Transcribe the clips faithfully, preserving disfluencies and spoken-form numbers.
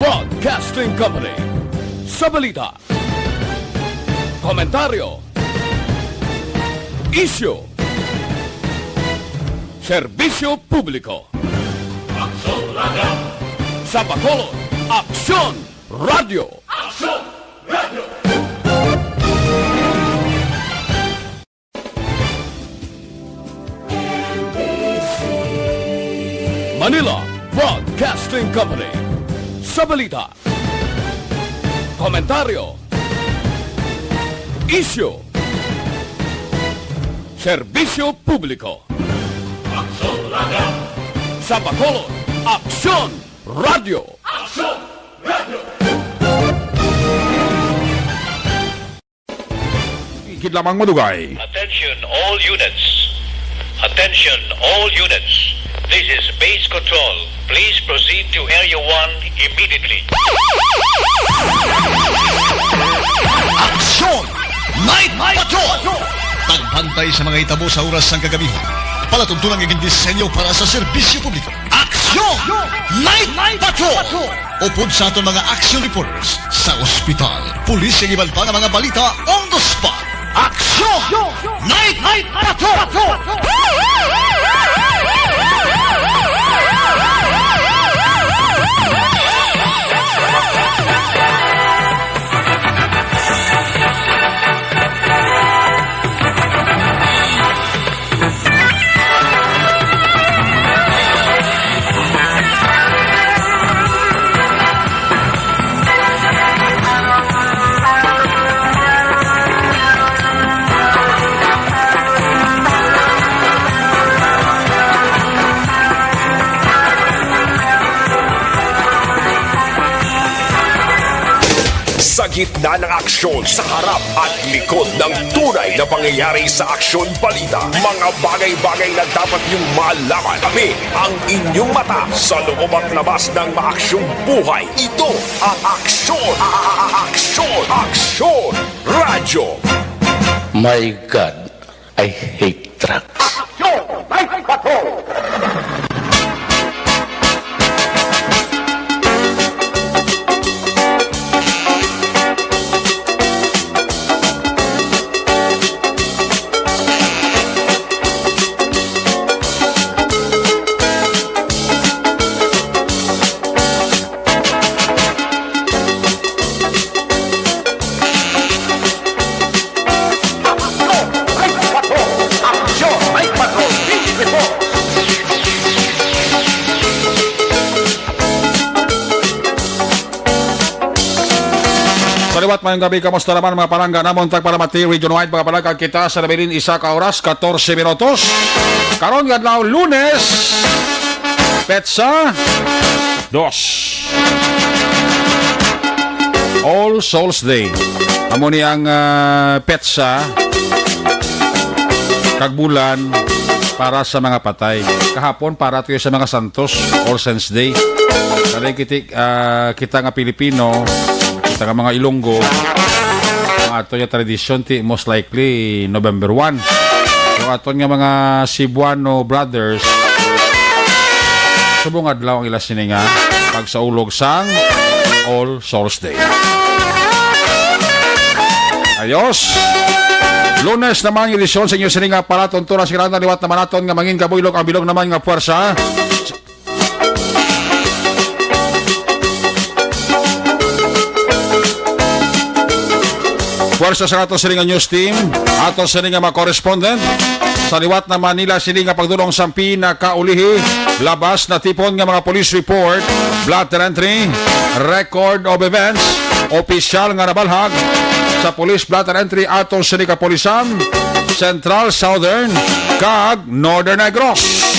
Broadcasting Company. Sa balita, komentaryo, isyu, serbisyo publiko. Aksyon Radio. Sa Bacolod, Aksyon Radio. Aksyon Radio. Manila Broadcasting Company. Sa balita, komentaryo, isyu, serbisyo publiko. Aksyon Radio. Sa Bacolod, Aksyon Radio. Aksyon Radio. Ikit lamang madugay. Attention all units. Attention all units. This is base control. Please proceed to Area one immediately. Aksyon! Night Patrol! Pagbantay sa mga hitabo sa oras sang kagabihan. Palatuntunan nga gindisenyo para sa serbisyo publiko. Aksyon! Night Patrol! Upod sa aton mga action reporters sa ospital, pulis, kag iban pa nga mga balita on the spot. Aksyon! Night Patrol! Sa gitna ng aksyon, sa harap at likod ng tunay na pangyayari sa aksyon balita, mga bagay-bagay na dapat niyong malaman. Kami ang inyong mata sa loob at labas ng maaksyong buhay. Ito ang Aksyon, a- a- a- Aksyon, Aksyon Radyo. My God, I hate trucks. Aksyon! Night Patrol! Sa liwat, mayong gabi, kamusta naman, mga palangga namon, tagpalamati, region-wide, mga palangga, kita sa nabilin isa ka oras, katorse minutos. Karon nga adlaw, Lunes, petsa dos. All Souls Day. Amo ni ang, ah, petsa kag bulan para sa mga patay. Kahapon, para to sa mga santos, All Saints Day. Kani kiti, ah, kita nga Pilipino, kita nga mga Ilonggo, ang ato nga tradisyon, ti, most likely, November one. So, aton nga mga Cebuano brothers, subong adlaw ang ila sini nga pagsaulog sang All Souls Day. Ayos! Lunes naman, edisyon sa inyo sini nga palatuntunan sa kinahanglan, liwat naman naton nga mangin kabuylog ang bilog naman nga puwersa. Puwersa sa ato sini nga news team, ato sini nga mga correspondent. Sa liwat naman nila sini nga pagdulong sa pinakaulihi, labas na tipon nga mga police report, blotter entry, record of events, opisyal nga nabalhag sa police blotter entry ato sini kapulisan, Central, Southern, kag Northern Negros.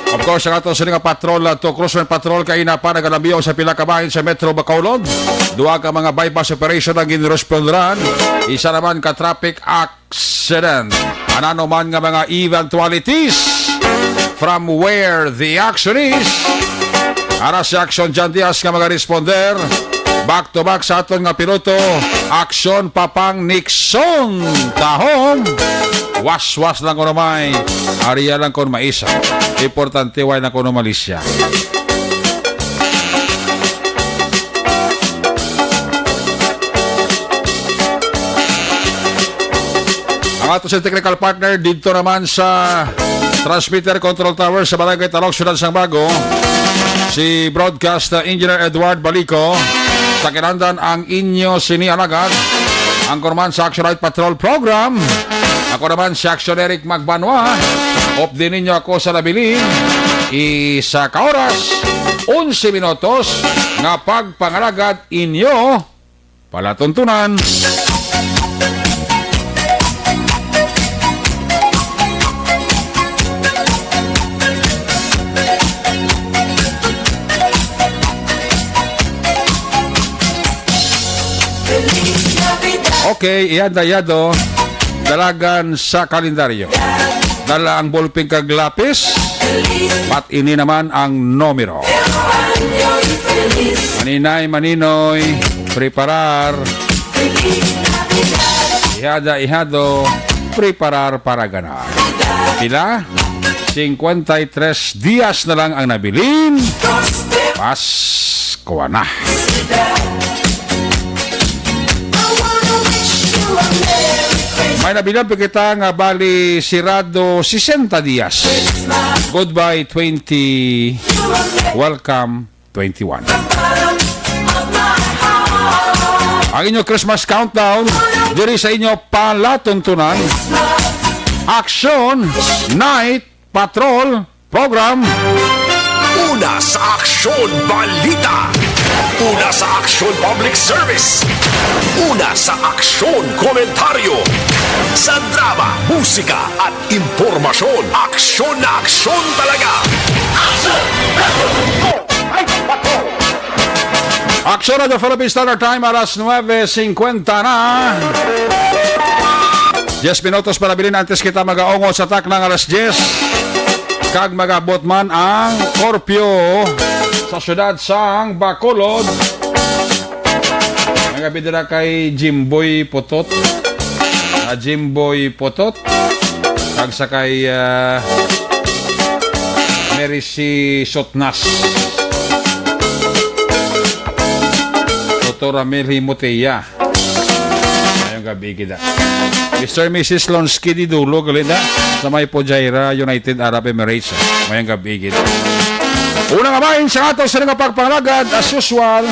Of course, ang ato sini nga patrol, uh, to Cruzman Patrol, kaina pa nagalambiyaw sa pila ka bahin sa Metro Bacolod. Duha ka mga bypass operation ang ginresponderan. Isa naman ka traffic accident. Anano man nga mga eventualities, from where the action is. Ara si Action John Diaz nga mga responder. Back to back sa aton nga piloto, aksyon pa pang Nixon. Tahom, waswas lang kuno may, area lang kon maisa. Importante, way lang kuno malisya. Ang ato sa technical partner dito naman sa transmitter control tower sa Barangay Talok, Siyudad sang Bago, si Broadcast Engineer Edward Balico. Sa kinandan ang inyo sini alagad, ang kurman sa Action Night Patrol Program. Ako naman si Action Eric Magbanwa. Update ninyo ako sa nabilin. Isa ka oras, onse minutos nga pagpangalagad inyo palatuntunan. Okay, iyada, iyado. Dalagan sa kalendaryo. Dala ang ballpen kag lapis. At ini naman ang numero. Maninay, maninoy, preparar. Ihada, ihado, preparar para ganar. Pila? Cincuenta y tres dias na lang ang nabilin. Pasko na. May nabilang pa kita nga bali sirado sesenta dias. Goodbye twenty, welcome twenty-one. Ang inyo Christmas countdown diri sa inyo palatuntunan, Action Night Patrol Program. Una sa Aksyon Balita. Una sa Aksyon Public Service. Una sa Aksyon Komentaryo. Sa drama, musika, at impormasyon. Aksyon na aksyon talaga. Aksyon na the Philippine Standard Time, alas nuebe singkwenta na. Diyes minutos para bilin antes kita magaungot sa taknang alas diyes. Kag magabot man ang korpyo sa siyudad sang Bacolod. Ang gabi dira kay Jimboy Putot. Ah, Jimboy Putot. Kag sa kay, ah, Mary C. Sotnas. Doktora Mary Motea. Ngayong gabi, gid, ah. Mister Missus Lonsky Didulo, gali na, sa may Fujairah, United Arab Emirates. Ngayong gabi, gid. Una nga bahin sa ato sa nga pagpangalagad, as usual.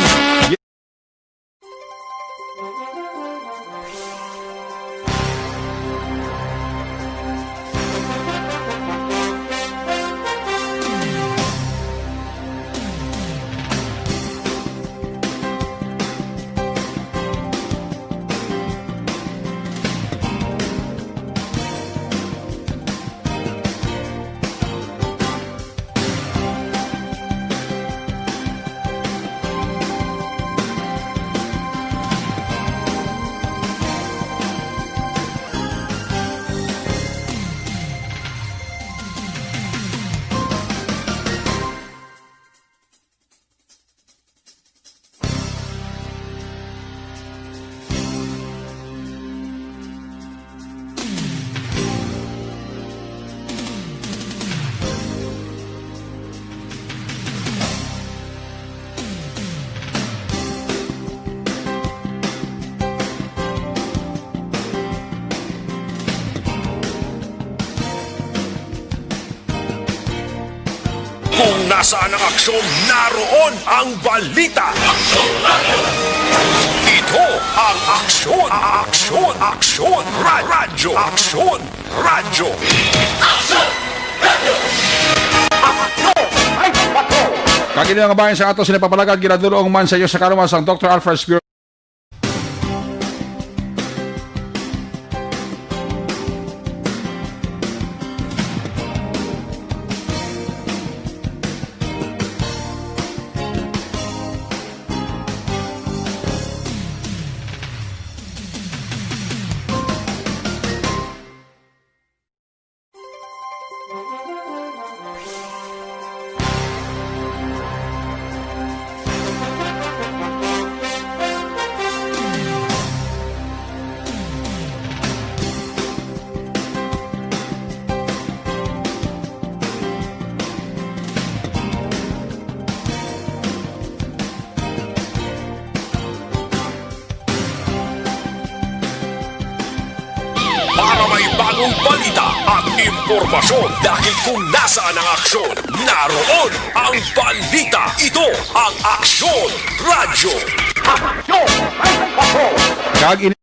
Kung nasaan ang aksyon, naroon ang balita. Ito ang Aksyon, Aksyon, Aksyon, Ra-, Radyo, Aksyon, Radyo. Kag ini nga bahin sa ato sini papalagad, ginadulong man sa iyo sa kaluman sang Doctor Alfred Spiro. Ang balita at impormasyon, dahil kung nasaan ang aksyon, naroon ang balita. Ito ang Aksyon Radyo. Aksyon! Kag in-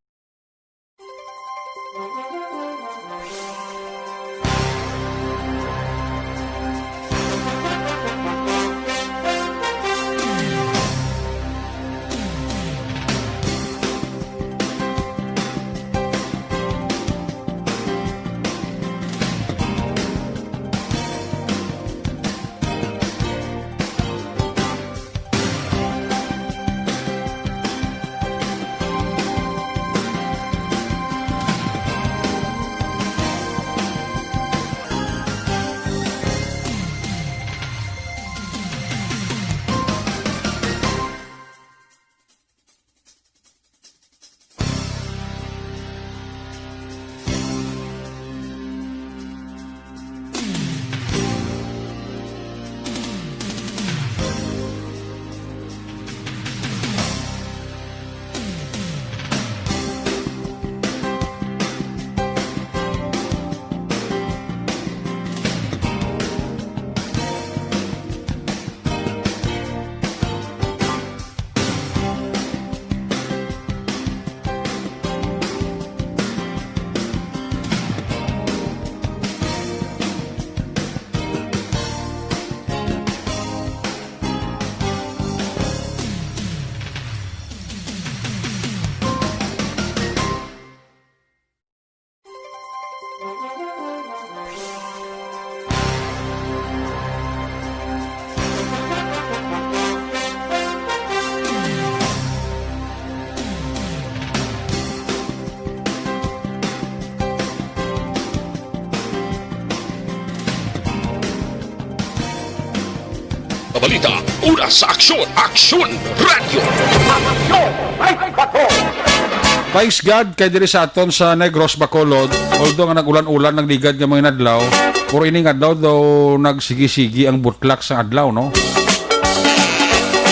Balita, una sa aksyon, Aksyon Radyo. Aksyon! Ay, bato! Thanks God kay diri sa aton sa Negros, Bacolod, although nga nag-ulan-ulan, nagligad nga mga adlaw, pero ining adlaw daw nagsigi-sigi ang butlak sa adlaw, no?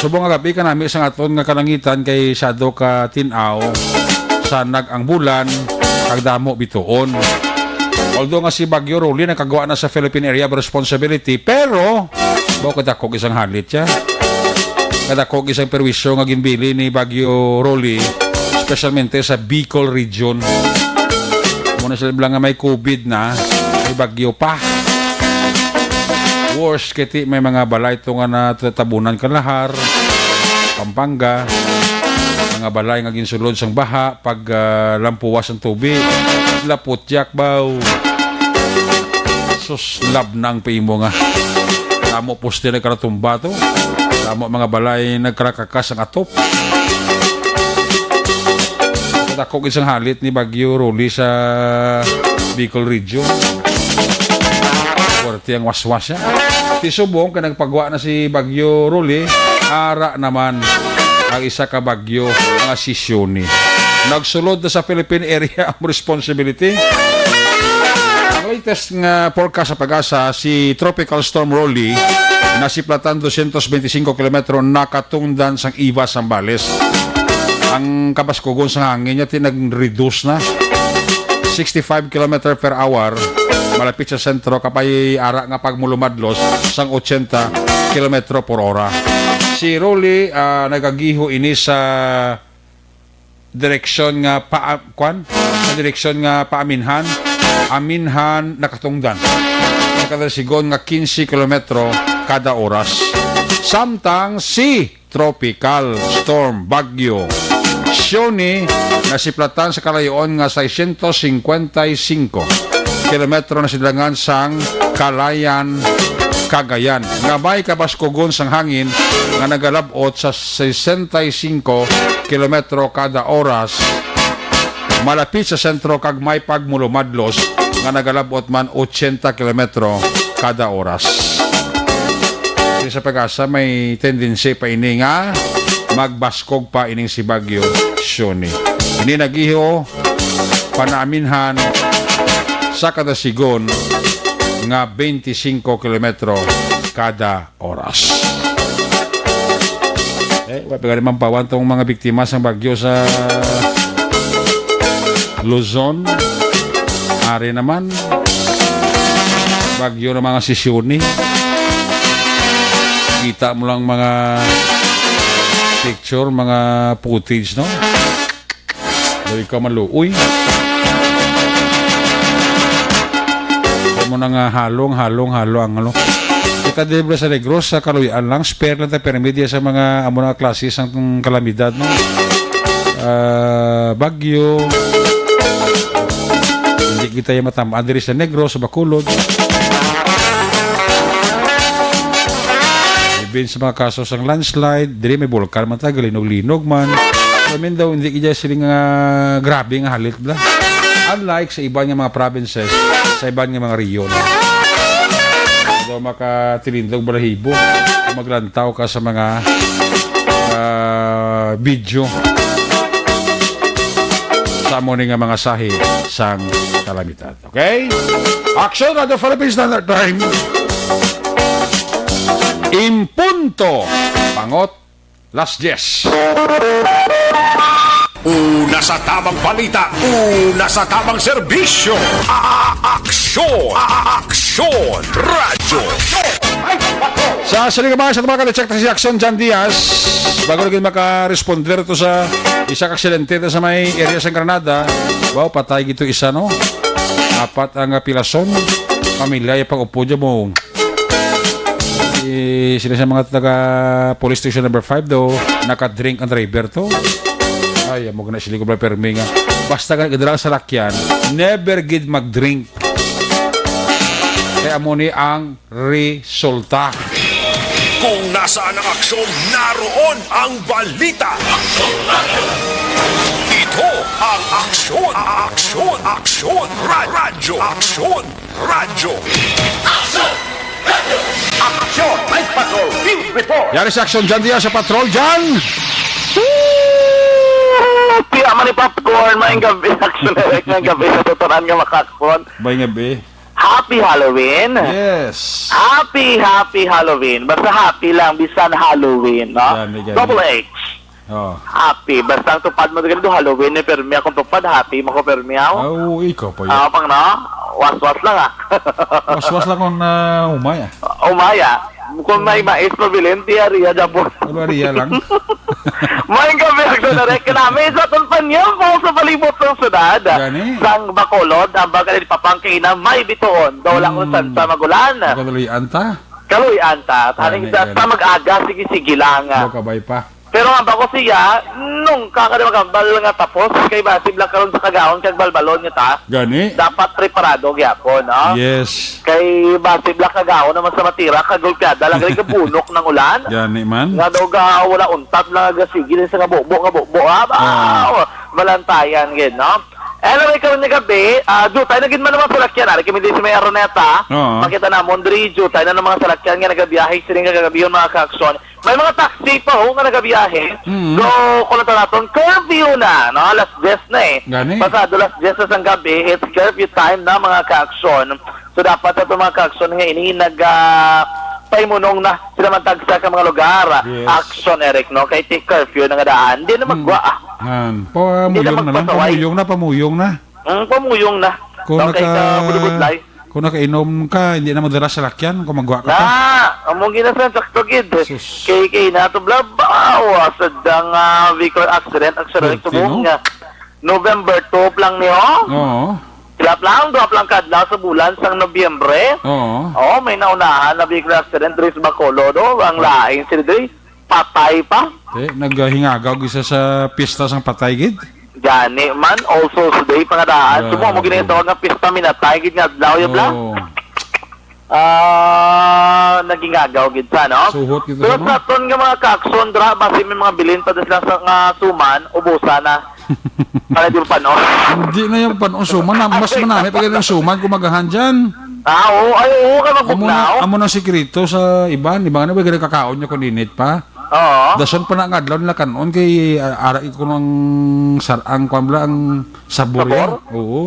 Subong nga gab-i kanami sa aton nga kalangitan kay sado ka tin-aw, sanag ang bulan, kag damo bituon. Although nga si Bagyo Rolly nakagwa na sa Philippine Area of Responsibility, pero, baw, kadako isang halit siya. Kadako isang perwisyo nga ginbili ni Bagyo Rolly, especialmente sa Bicol region. Muna sila lang nga may COVID na, may bagyo pa. Worse, kay ti may mga balay to nga natatabunan kalahar, Pampanga, mga balay nga ginsulod sang baha pag, ah, lampuwas ang tubig. Laputyak baw. Sus, lab na ang pimo nga. Damo poste nagkaratumba to. Damo mga balay nagkarakakas ang atop. Kadako gid sang halit ni Bagyo Rolly sa Bicol region. Ti ang waswas siya. Ti subong kay nagpagwa na si Bagyo Rolly, ara naman ang isa ka bagyo nga si Sione. Nagsulod na sa Philippine Area of Responsibility. Ang latest nga forecast sa PAGASA, si Tropical Storm Rolly nasiplatan dosyentos benti singko kilometro nakatungdan sang Eva, Zambales. Ang kabaskugon sang hangin niya ti nag-reduce na. Sixty-five kilometer per hour, malapit sa sentro, kag may ara nga pagmulumadlos sang ochenta kilometro por ora. Si Rolly, ah, nagagiho ini sa direksyon nga pa-, kwan? Sa direksyon nga paaminhan. Aminhan nakatungdan sa kadasigon nga quince kilometro kada oras. Samtang si Tropical Storm Bagyo Sione nasiplatan sa kalayoon nga seiscientos cincuenta y cinco kilometro na silangan sang Calayan, Cagayan, nga may kabaskugon sang hangin nga nagalab-ot sa sesenta y cinco kilometro kada oras, malapit sa sentro kag may pagmulumadlos nga nagalab-ot man ochenta kilometro kada oras. Sa PAGASA, may tendency pa ini nga magbaskog pa ining si Bagyo Sione. Ini nagiho panaaminhan sa kadasigon nga benti singko kilometro kada oras. Eh, wa pa gani mampawan tong mga biktima sang bagyo sa Luzon. Ari naman, bagyo na mga sesyon ni. Kita mo lang mga picture, mga footage, no? Daw ikaw maluoy. Mo na nga halong, halong, halong, ano. Kita diri sa Negros, sa Kaluy-an lang, spare lang ta permi diya sa mga amo na klase sang kalamidad, no? Ah, bagyo. Hindi kita yung matamaan diri sa Negros, sa Bacolod. Even sa mga kaso sang landslide, diri may bulkan man ta, galinog-linog man. I mean daw, hindi kita siling nga grabe nga halit bla. Unlike sa iban nga mga provinces, sa iban nga mga rehiyon. Daw makatilindog balahibo kung maglantaw ka sa mga, ah, video sa amo ni nga mga sahi sang kalamidad. Okay? Action, Radyo Philippine Standard Time. Impunto, pangot, las diyes. Una sa tamang balita, una sa tamang serbisyo. A-, aksyon, a-, aksyon, radyo. Sa siling nga mga sa tumakan, check ta si Action John Diaz. Bago lagi makaresponder to sa isa ka aksidente sa may area sa Granada. Wow, patay gito isa, no? Apat ang, ah, pilason. Pamilya, yung pag-upo dyan mo. Si, sila sa mga taga police station number five daw, nakadrink ang driver to. Ay, amo na sila ko permi nga. Basta ka nagdala sa lakyan, never gid mag-drink. Kaya amo ni ang resulta. Kung nasaan ang aksyon, naroon ang balita. Ito ang aksyon, aksyon, aksyon, ra-, radyo, aksyon, radyo. Aksyon! Aksyon! Night Patrol! Field Report! Yari sa aksyon dyan, diya sa patrol dyan! Woo! Piya man ni Popcorn, maayong gabi, aksyon, maayong gabi sa tutunan nga makakson. Maayong gabi. Happy Halloween! Yes. Happy, happy Halloween. Basta happy lang, bisan Halloween, no? Gani, gani. Double H. Oh. Happy. Basta ang tupad mo, ganito, Halloween, eh, permi akong tupad, happy mo ko, permi ako. Ah, oo, ikaw pa yun. Ah, pang na, waswas lang, ah. Waswas lang kung, ah, umay, ah. Umay, ah. Kung may mais pabilin, diarrhea, dapon. Ano, diarrhea lang? Maayong gabi, Aksyon Direk. Kami sa Tulpanyang po sa palibot ng syudad. Gani? Sang Bacolod, ang baga ni Papang Kaina, may bituon. Daw lang kung Hmm. saan sa magulan. Kaluy-an ta. Kaluy-an ta. Gani, Haning sa, gani. sa mag-aga, sige-sige lang. Daw kabay pa. Pero ang bako siya, nung kakadi magambal nga tapos, kay basi bla karon sa kagaon kag balbalon nga ta, Gani? dapat preparado gyapon, no? Yes. Kay basi bla kagaon naman sa matira, kag golpeada lang rin kabunok ng ulan. Gani man. Nga daw ga wala untat lang nga sige din sa nga bubo, nga bubo, ha? Ah. Wow! Balantayan gid, no? Anyway, karon nga gabi, ah, jutay na gid man ang mga salakyan. Ari kami din sa may Araneta. Oo. Makita namon diri, jutay na ng mga salakyan nga nagabiyahe sining kagabihon, mga kaaksyon. May mga taxi pa, ho, nga nagabiyahe. Mm. So, kung nato naton, curfew na, no? Alas diyes na, eh. Gani. Pasado alas diyes na sang gabi, it's curfew time na, mga kaaksyon. So, dapat sa itong mga kaaksyon nga ini nag, ah, paimunong na sila man tagsa ka mga lugar. Yes. Aksyon, Eric, no? Kay ti curfew na nga daan. Di na Mm. magwa, ah. Yan. Di na Pamuyong na lang. magpasaway. Pamuyong na, pamuyong na. Mm, pamuyong na. Kung Okay, naka-, sa Budbudlay. kung nakainom ka, hindi na madala sa lakyan kung magwa ka pa. Na, among ginasan, sakto gid. Sus. Kay, kay nato, bla, bawa sa dang, ah, vehicle accident, accident Swerte, subong no? nga. November two pa lang ni, oh. Oo. Sila pa lang, duha pa lang kadlaw sa bulan sang Nobyembre. Oo. Oh, may naunahan na vehicle accident diri sa Bacolod, oh. Ang Ah. lain sila diri, patay pa. Eh, naghingagaw gisa sa pista sang patay gid. Gani man, also today pa nga daan. Sumo mo Grabe. ginatawag nga pista minatay gid nga adlaw, ya, bla? Oo. Ah, nagingagaw gid sa, no? Suhot gid Pero sa, no? sa aton nga mga kaakson, dra, basi may mga bilin pa sila sa nga suman, ubusan na. Para di mo panon. Hindi na yung panon suman, na mas Ay, manami pa yung suman kung magahan dyan. Ah, oo. Ay, oo, kay Amo na, magbugnaw. amo na sikreto sa iban. Iban na ba, kakaon niya kung init pa? Oo. Dason pa na nga adlaw nila kanon kay, ah, ara ko ng sar-, ang kwan bala, ang sabor Sabor? yan. Oo.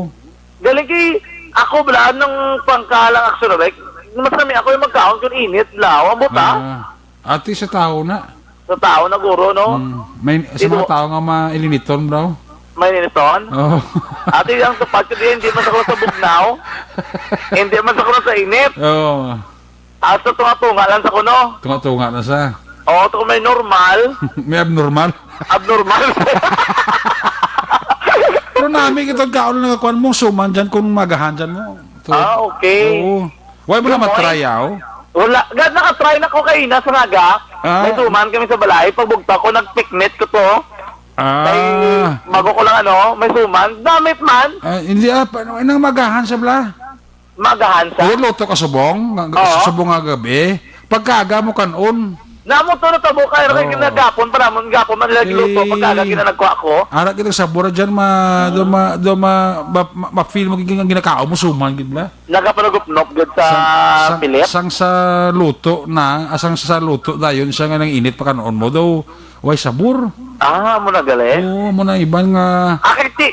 Galing kay ako bala, nung pangkalang action, like, mas nami ako yung magkaon kung init bala. Ang buta. Ah, ati sa tao na. Sa tao na, guro, no? Mm. May, sa Ito mga tao nga mailiniton, bro. May niniton? Oh. Ati, ang tupad ko diyan, hindi man sa kuno sa bugnaw. Hindi man sa kuno sa init. Oh. Asa tunga-tunga lang sa kuno. Tunga-tunga na sa. Oo, to may normal. May abnormal. Abnormal. Pero nami kita kaon nga kuan mo, suman dyan kung magahan dyan mo. To. Ah, okay. Oo. Why mo na Good matry, morning. Aw? Wala. Gad, nakatry na ko kaina sa naga. Ah. May suman kami sa balay. Pagbugta ko, nagpiknit ko to. Ah. Kay bago ko lang, ano, may suman. Namit man. Ah, hindi, ah, pa-, ano, inang magahan sa bala? Magahan sa? Uy, luto ka subong, nga, Oo. subong nga gabi. Pagkaga mo kanon. Namo to natabo kay Oo. Nagapon pa namon, gapon man nila giluto, Eh, pagkaga ginanagkuha ko. Ara kita sabor dyan, ma, do ma, do ma, ma, ma, ma-feel mo gid ang ginakaon mo, suman gid bala. Nagapanugupnop gid sa Sang, sang, Philip? Sang sa luto na, ah, sang sa luto dayon siya nga nang init pa kanon mo daw, way sabor. Ah, mo na gali? Oo, mo na iban nga Akit ti,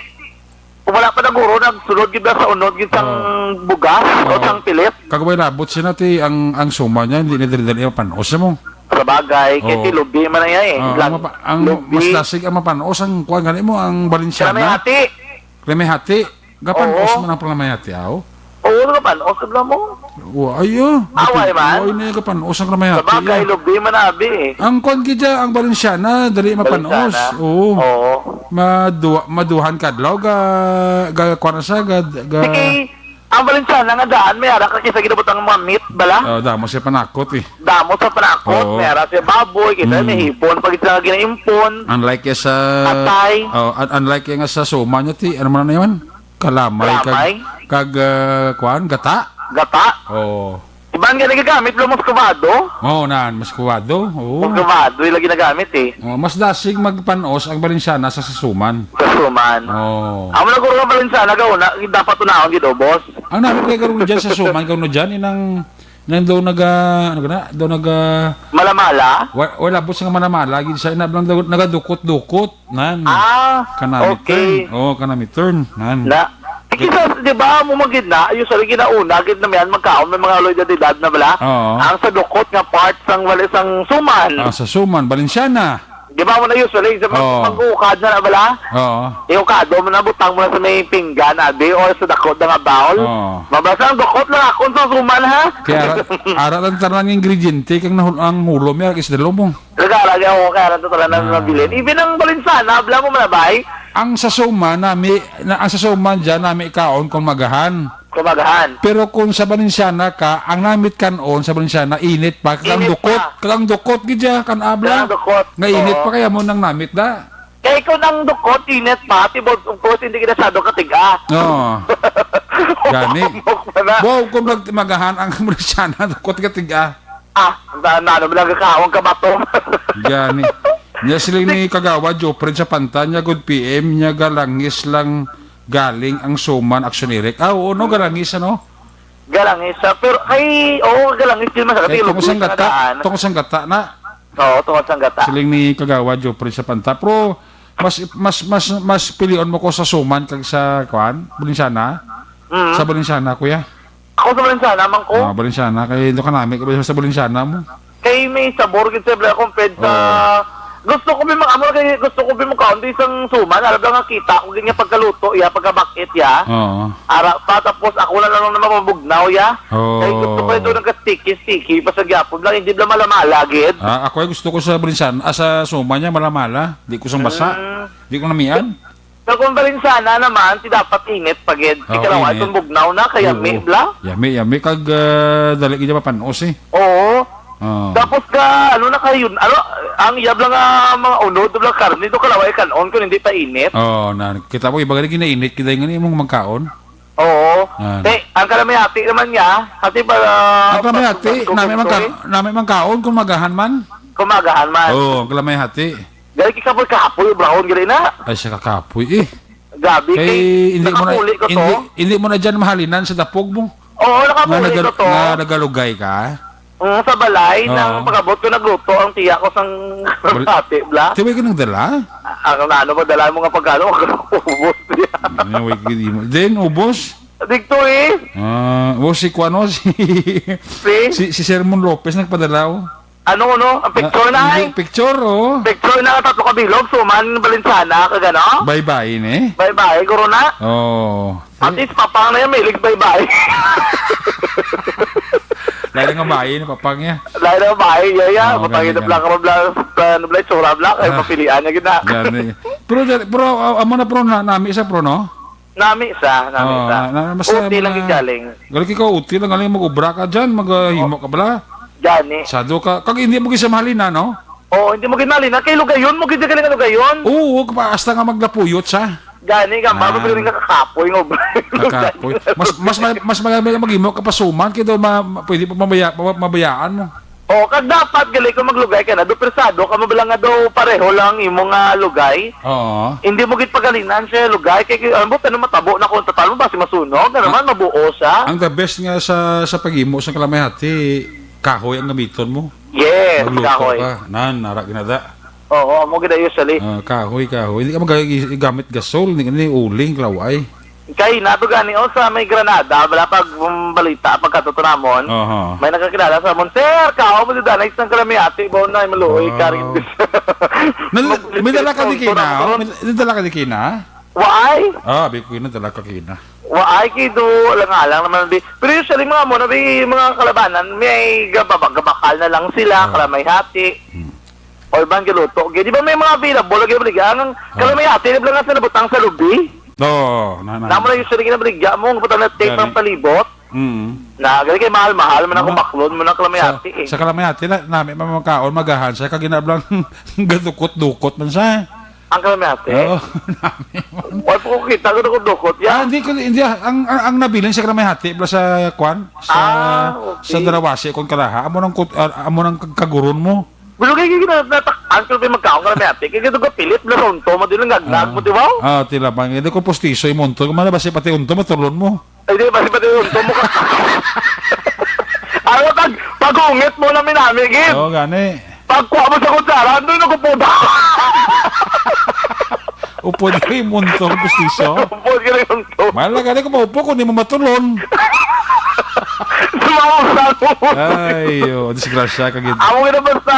kung wala pa naguro, nagsunod gid na sa unod gid sang Oo. bugas o Oo. sang Philip. Kag way labot siya na ti ang, ang suma niya, hindi na dali-dali mapanos mo. Sa bagay, kay Oo. ti lubi man na iya eh. Oo, Lag-, ang mapa-, ang lubi. Mas lasig ang mapanos ang kuwan gani mo, ang Balenciana. Kalamay hati. Kalamay hati. Gapanos Oo. man ang kalamay hati, aw? Oo, gapanos, kabla mo. Wa, ay, oh. Away Gapan-, man. Wa, ini gapanos ang kalamay Sa hati, bagay, ah. lubi man na abi eh. Ang kuwan gid dya, ang Balenciana, dali mapanos. Balenciana. Oo. Oo. Maduwa-, maduhan kadlaw, ga, ga, kuwan na siya, ga, ga Sige, ang Balenciana nga daan, may ara ka kisa ginabutang mga meat, bala? Oh, damo siya panakot eh. Damo sa panakot, Oo. may ara siya baboy, kita Mm. may hipon, pag ito nga ginaimpon. Unlike ya sa Atay. Oh, un-, unlike ya nga sa suma niya, ti, ano man na yun? Kalamay, Kalamay. kag, kag, ah, kuwan, gata? Gata? Oo. Iban nga nagagamit lang muscovado? Oo, nan, muscovado. Oo. Muscovado yung lagi nagamit eh. Oh, mas dasig magpanos ang Balenciana sa sasuman. Sa suman. Oo. Amo na guro nga Balenciana, gauna, dapat unaon gid, oh, boss. Ang namin kay karon dyan sa suman, karon dyan, inang, nang daw naga, ano ka na, daw naga Malamala? Wa-, wala po sa nga malamala, gid siya, ina lang daw, nagadukot-dukot. Nan. Ah, Kanami okay. turn. Oh, kanami turn. Nan. Na, Gid- kisa, di ba, mo man gid na, usually ginauna, gid na miyan, magkaon, may mga aloy de edad na bala. Oo. Ang sa dukot nga part sang wali sang suman. Ah, sa suman, Balenciana. Di ba, mo na usually, sa mag-, Oo. mag-ukad na na bala? Oo. Iukado mo na, butang mo na sa may pinggan, abi, or sa dako na nga bowl. Oo. Mabasa ang dukot lang akon sa suman, ha? Kaya ara, ara lang tanan nga ingrediente, kang nahul-, ang hulo, may arak isdalo mo. Nag-aaral ako, kaya lang ito talaga Ah. nabilin. Even ang Balenciana, abla mo man, bay? Ang sa suman, nami, na, ang sa suman dyan, nami kaon kung magahan. Kumagahan. Pero kung sa Balenciana ka, ang namit kanon sa Balenciana, init pa. Kag ang Init dukot, pa. kag ang dukot, gid siya, kan abla. Kag ang dukot, Nga init oo. pa kaya mo nang namit da. Kaya kung ang dukot, init pa, tibod, of course, hindi kita sado katiga. Oo. Gani. Humok pa na. Wow, kung mag-, magahan ang Balenciana, dukot katiga. Ah, na, na, ano, nagkakaon ka ba to? Gani. Nya siling ni Kagawa Jopred sa Panta, nya good P M, nya galangis lang galing ang suman, Action Eric. Ah, oo, no, galangis, ano? Galangis, ah, pero, ay, oo, galangis din masakit. Kay Yung tungod sang lubi sa gata, nagaan. tungod sang gata na. Oo, tungod sang gata. Siling ni Kagawa Jopred sa Panta. Pero, mas, mas, mas, mas pilion mo ko sa suman kag sa, kuan, Balenciana? Mm. Sa Balenciana, kuya? Ako sa Balenciana man ko. Ah, Balenciana. Kay doon ka namin, kay sa Balenciana mo. Kay may sabor gid, siyempre, compared sa Oo. gusto ko may mga amo kay gusto ko may makaon di sang suman, alam lang nga kita ko gid nga pagkaluto ya, pagkabakit ya. Oo. Ara pa, tapos ako na lang naman mabugnaw ya. Oo. Kay gusto ko ito nagka-sticky-sticky, basta gyapon lang, hindi lang malamala gid. Ah, ako ay gusto ko sa Balenciana, ah, sa suman niya, malamala. Di ko sang basa. Mm. Di ko namian. Sa kung Balenciana naman, ti dapat init pa gid. Oh, Ikalawa, init. Itong bugnaw na, kaya Oo. May bla. Yami, yami. Kag, ah, dali gid mapanos eh. Oo. Oh. Tapos ka, ano na kayo, ano, ang yab lang nga mga unod, lang karne, do kalaway kanon kung hindi pa init. Oh, na, kita mo, iba gani ginainit, kita yung imong magkaon. Oo. Ah. Te, ang kalamay-hati naman niya, kasi para Ang kalamay-hati, para nami man ka, eh. Nami man kaon, kung magahan man. Kung magahan man. Oo, ang kalamay-hati. Dahil kikapoy kapoy, brahon, gali na. Ay, siya kakapoy, eh. Gabi, Kay, kay hindi mo na, nakapuli ko to. hindi, hindi mo na dyan mahalinan sa dapog mo. Oo, nakapuli Nga nagal-, ko to. nga nagalugay ka? Mm, sa balay, Oo. nang pag-abot ko, nagluto ang tiya ko sang Bal-, hati, bla. Tiway ka nagdala? Ang ano ba, dala mo nga pagkano, ubos niya. Ay, wait, hindi mo. Then, ubos? Dito eh. Ah, ubos si Kuano, si, Si? si, si Sermon Lopez nagpadala, oh. Ano, no? Ang picture na, ay. Picture, oh. Picture na, tatlo ka bilog, suman, Valenciana, kag ano? Bye-bye, ni? Bye-bye, guro na. Oh. At least, papang na yan, mahilig bye-bye. Lain nga bayi ni papang niya. Lain nga bayi niya, ya. Oh, Papang gani, na gani. Black, ano, black, ano, black, tsura, black, ay, Ah. Papilian niya, gina. Gani. Pero, pero, ah, amo na, pro, na, nami sa, pro, no? Nami sa, nami Oh, sa. na, na, mas, Uti lang mga, gigaling. Galing ka, uti lang, galing mag-ubra ka dyan, mag-, ah, himo ka bala. Gani. Sado ka, kag hindi mo gid siya mahalin na, no? Oo, hindi mo ginali na. Kay lugayon mo, gid galing lugayon. Oo, kapa-, hasta nga maglapuyot siya. Gani ka, Ah. mababili nga kakapoy nga ubra. Kakapoy. Mas, mas, ma-, mas maganda mag-imo ka pasuman, kay daw ma-, ma-, pwede pa mabaya-, ma-, mabayaan mo. Oo, kag dapat, gali, kung maglugay ka na, do persado ka, mabala nga daw pareho lang imo nga lugay. Oo. Hindi mo gid pagalinan siya lugay. Kay, kay, ano mo, tanong matabo na kung total mo, basi masunog. Nga Ah. naman, mabuo siya. Ang the best nga sa, sa pag-imo sa kalamay hati, kahoy ang gamiton mo. Yes, Magluto kahoy. ka. Nan, nara ginada. Oo, amo gid usually. Ah, kahoy, kahoy. Hindi ka mag-, gamit gasol, hindi ka ni uling, klaway. Kay nato gani, oh, sa may Granada, wala pag, um, balita, pagkatuto namon, Aha. may nakakilala sa amon, "Sir, kao mo dito, nice ng kalamay ate, ba na, maluoy ka rin." Wow. Nal-, Mag-, may dala ka di kina, oh? May, may dala ka di kina? Waay? Ah, abi ko yun, dala ka kina. Waay, kay do, alang-alang naman, di. Pero usually, mga mo, na may mga kalabanan, may gababa-, gabakal na lang sila, Ah. kalamay hati. Hmm. Or bang giluto. Di ba may mga available, lagi baligya? Ang Ah. kalamay hati, di ba lang nga sa nabutang sa lubi? Oo, na, na. Namo na usually ginabaligya mo, ang butang na tape Gani. ang palibot. Mm. Na, gali kay mahal-mahal man ang Ah. kumaklon mo ng kalamay Sa, hati, eh. sa kalamay hati, na, nami mamakaon, magahan siya, kag ginablang gadukot-dukot man siya. Ang kalamay hati? Oo, nami man. Wala po ko kita, gadukot-dukot, ya. Ah, hindi ko, hindi, ah, ang, ang, ang nabilin sa kalamay hati, bala sa, kwan, sa, Ah, okay. sa Darawasi, kung kalaha, amo nang kut-, ah, amo nang kag-, kaguron mo. Pero kay, kay, na-, natak-an ko, may magkaon kalamay hati. Kay, kay, pilit, bala sa unto mo, di lang ngagnag mo, Ah. di ba? Ah, tila bang, hindi ko pustiso, imunto, kung malabas, pati unto, matulon mo. Ay, di, basi pati yung unto mo ka. Ano, pag, pag-ungit mo na minami, gid. Oo, gani. Pagkuha mo sa kutsara, andun ako po ba? Upo diri, munto, pustiso. Upo diri, munto. Mahal na gani ko maupo kung di mo matulon. Sumausa mo. Ay, oh, disgrasya ka gid. Amo gid na basta,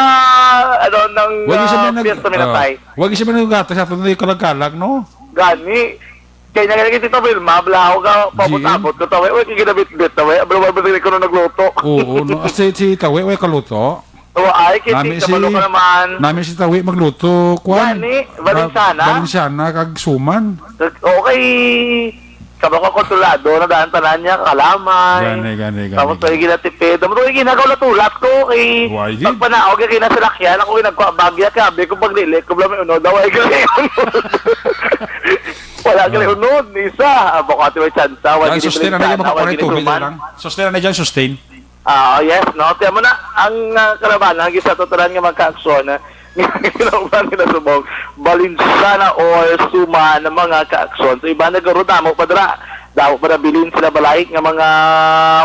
ano, nang, Wag siya ah, may nag-, piyesta minatay. Oh. Wag siya may naggatag sa aton na yung kalag-kalag, no? Gani. Kaya niya kaya si Tita Wilma, bala ako ka, G M? Pabot-abot ko, tawi, uy, kaya ginabit-bit, tawi, bala, bala, bala, ko na nagluto. Oo, no. Si, si Tawi, way kaluto. Oo, ay, kaya Nami si, kabalo si, ka naman. nami si Tawi magluto, kwan. Gani, Valenciana? Ba-, Valenciana, kag suman. Okay. Kabalo ka kontrolado, na daan tanan niya, kalamay. Gani, gani, gani, Tapos, gani. ay, ginatipid. Tapos, ay, ginagaw-latulat ko, kay Why, di? pagpanaog, kaya kinasalakyan, ako, ginagkwa, bagya, kabi ko, paglili, ko, bala, may unod, daw, ay, gali. Wala ka Ah. unod, isa. Ah, baka ati may tsansa, wala Dahil gini sustain na balik dyan, sana, wala makapare gini tubig na suman. lang. Sustain na dyan, sustain. Ah, yes, no? Tiyan mo na, ang, ah, kalabanan, ang isa to tanan nga mga kaaksyon, ah, kinauban nila subong, Valenciana or Suma na mga kaaksyon. So, iba na garo, damo pa dira. Damo pa nabilin sila balay nga mga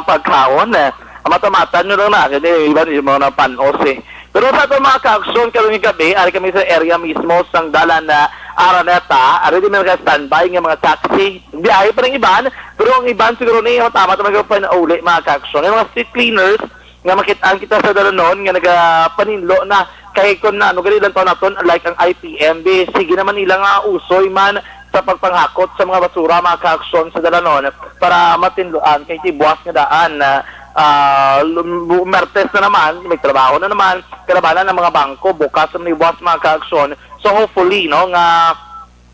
pagkaon, eh. Ang matamatan nyo lang na, kini, iba yung mga napanos, eh. Pero sa ato mga kaaksyon, karong gabi, ari kami sa area mismo sang dalan na Araneta, ari din naka-standby nga mga taxi. Biyahe pa rin iban, pero ang iban siguro ni, oh, tama, tama, yung panauli, mga kaaksyon. Yung mga street cleaners, nga makit-an kita sa dalanon, nga nagapaninlo na, kay kung na, ano, gali lang to naton, like ang I P M, be, sige naman nila nga usoy man sa pagpanghakot sa mga basura, mga kaaksyon sa dalanon, para matinloan, kay tibuas nga daan, na, ah, lum-, Mertes na naman, may trabaho na naman, kalabanan ang mga bangko, bukas ang liwas, mga kaaksyon. So, hopefully, no, nga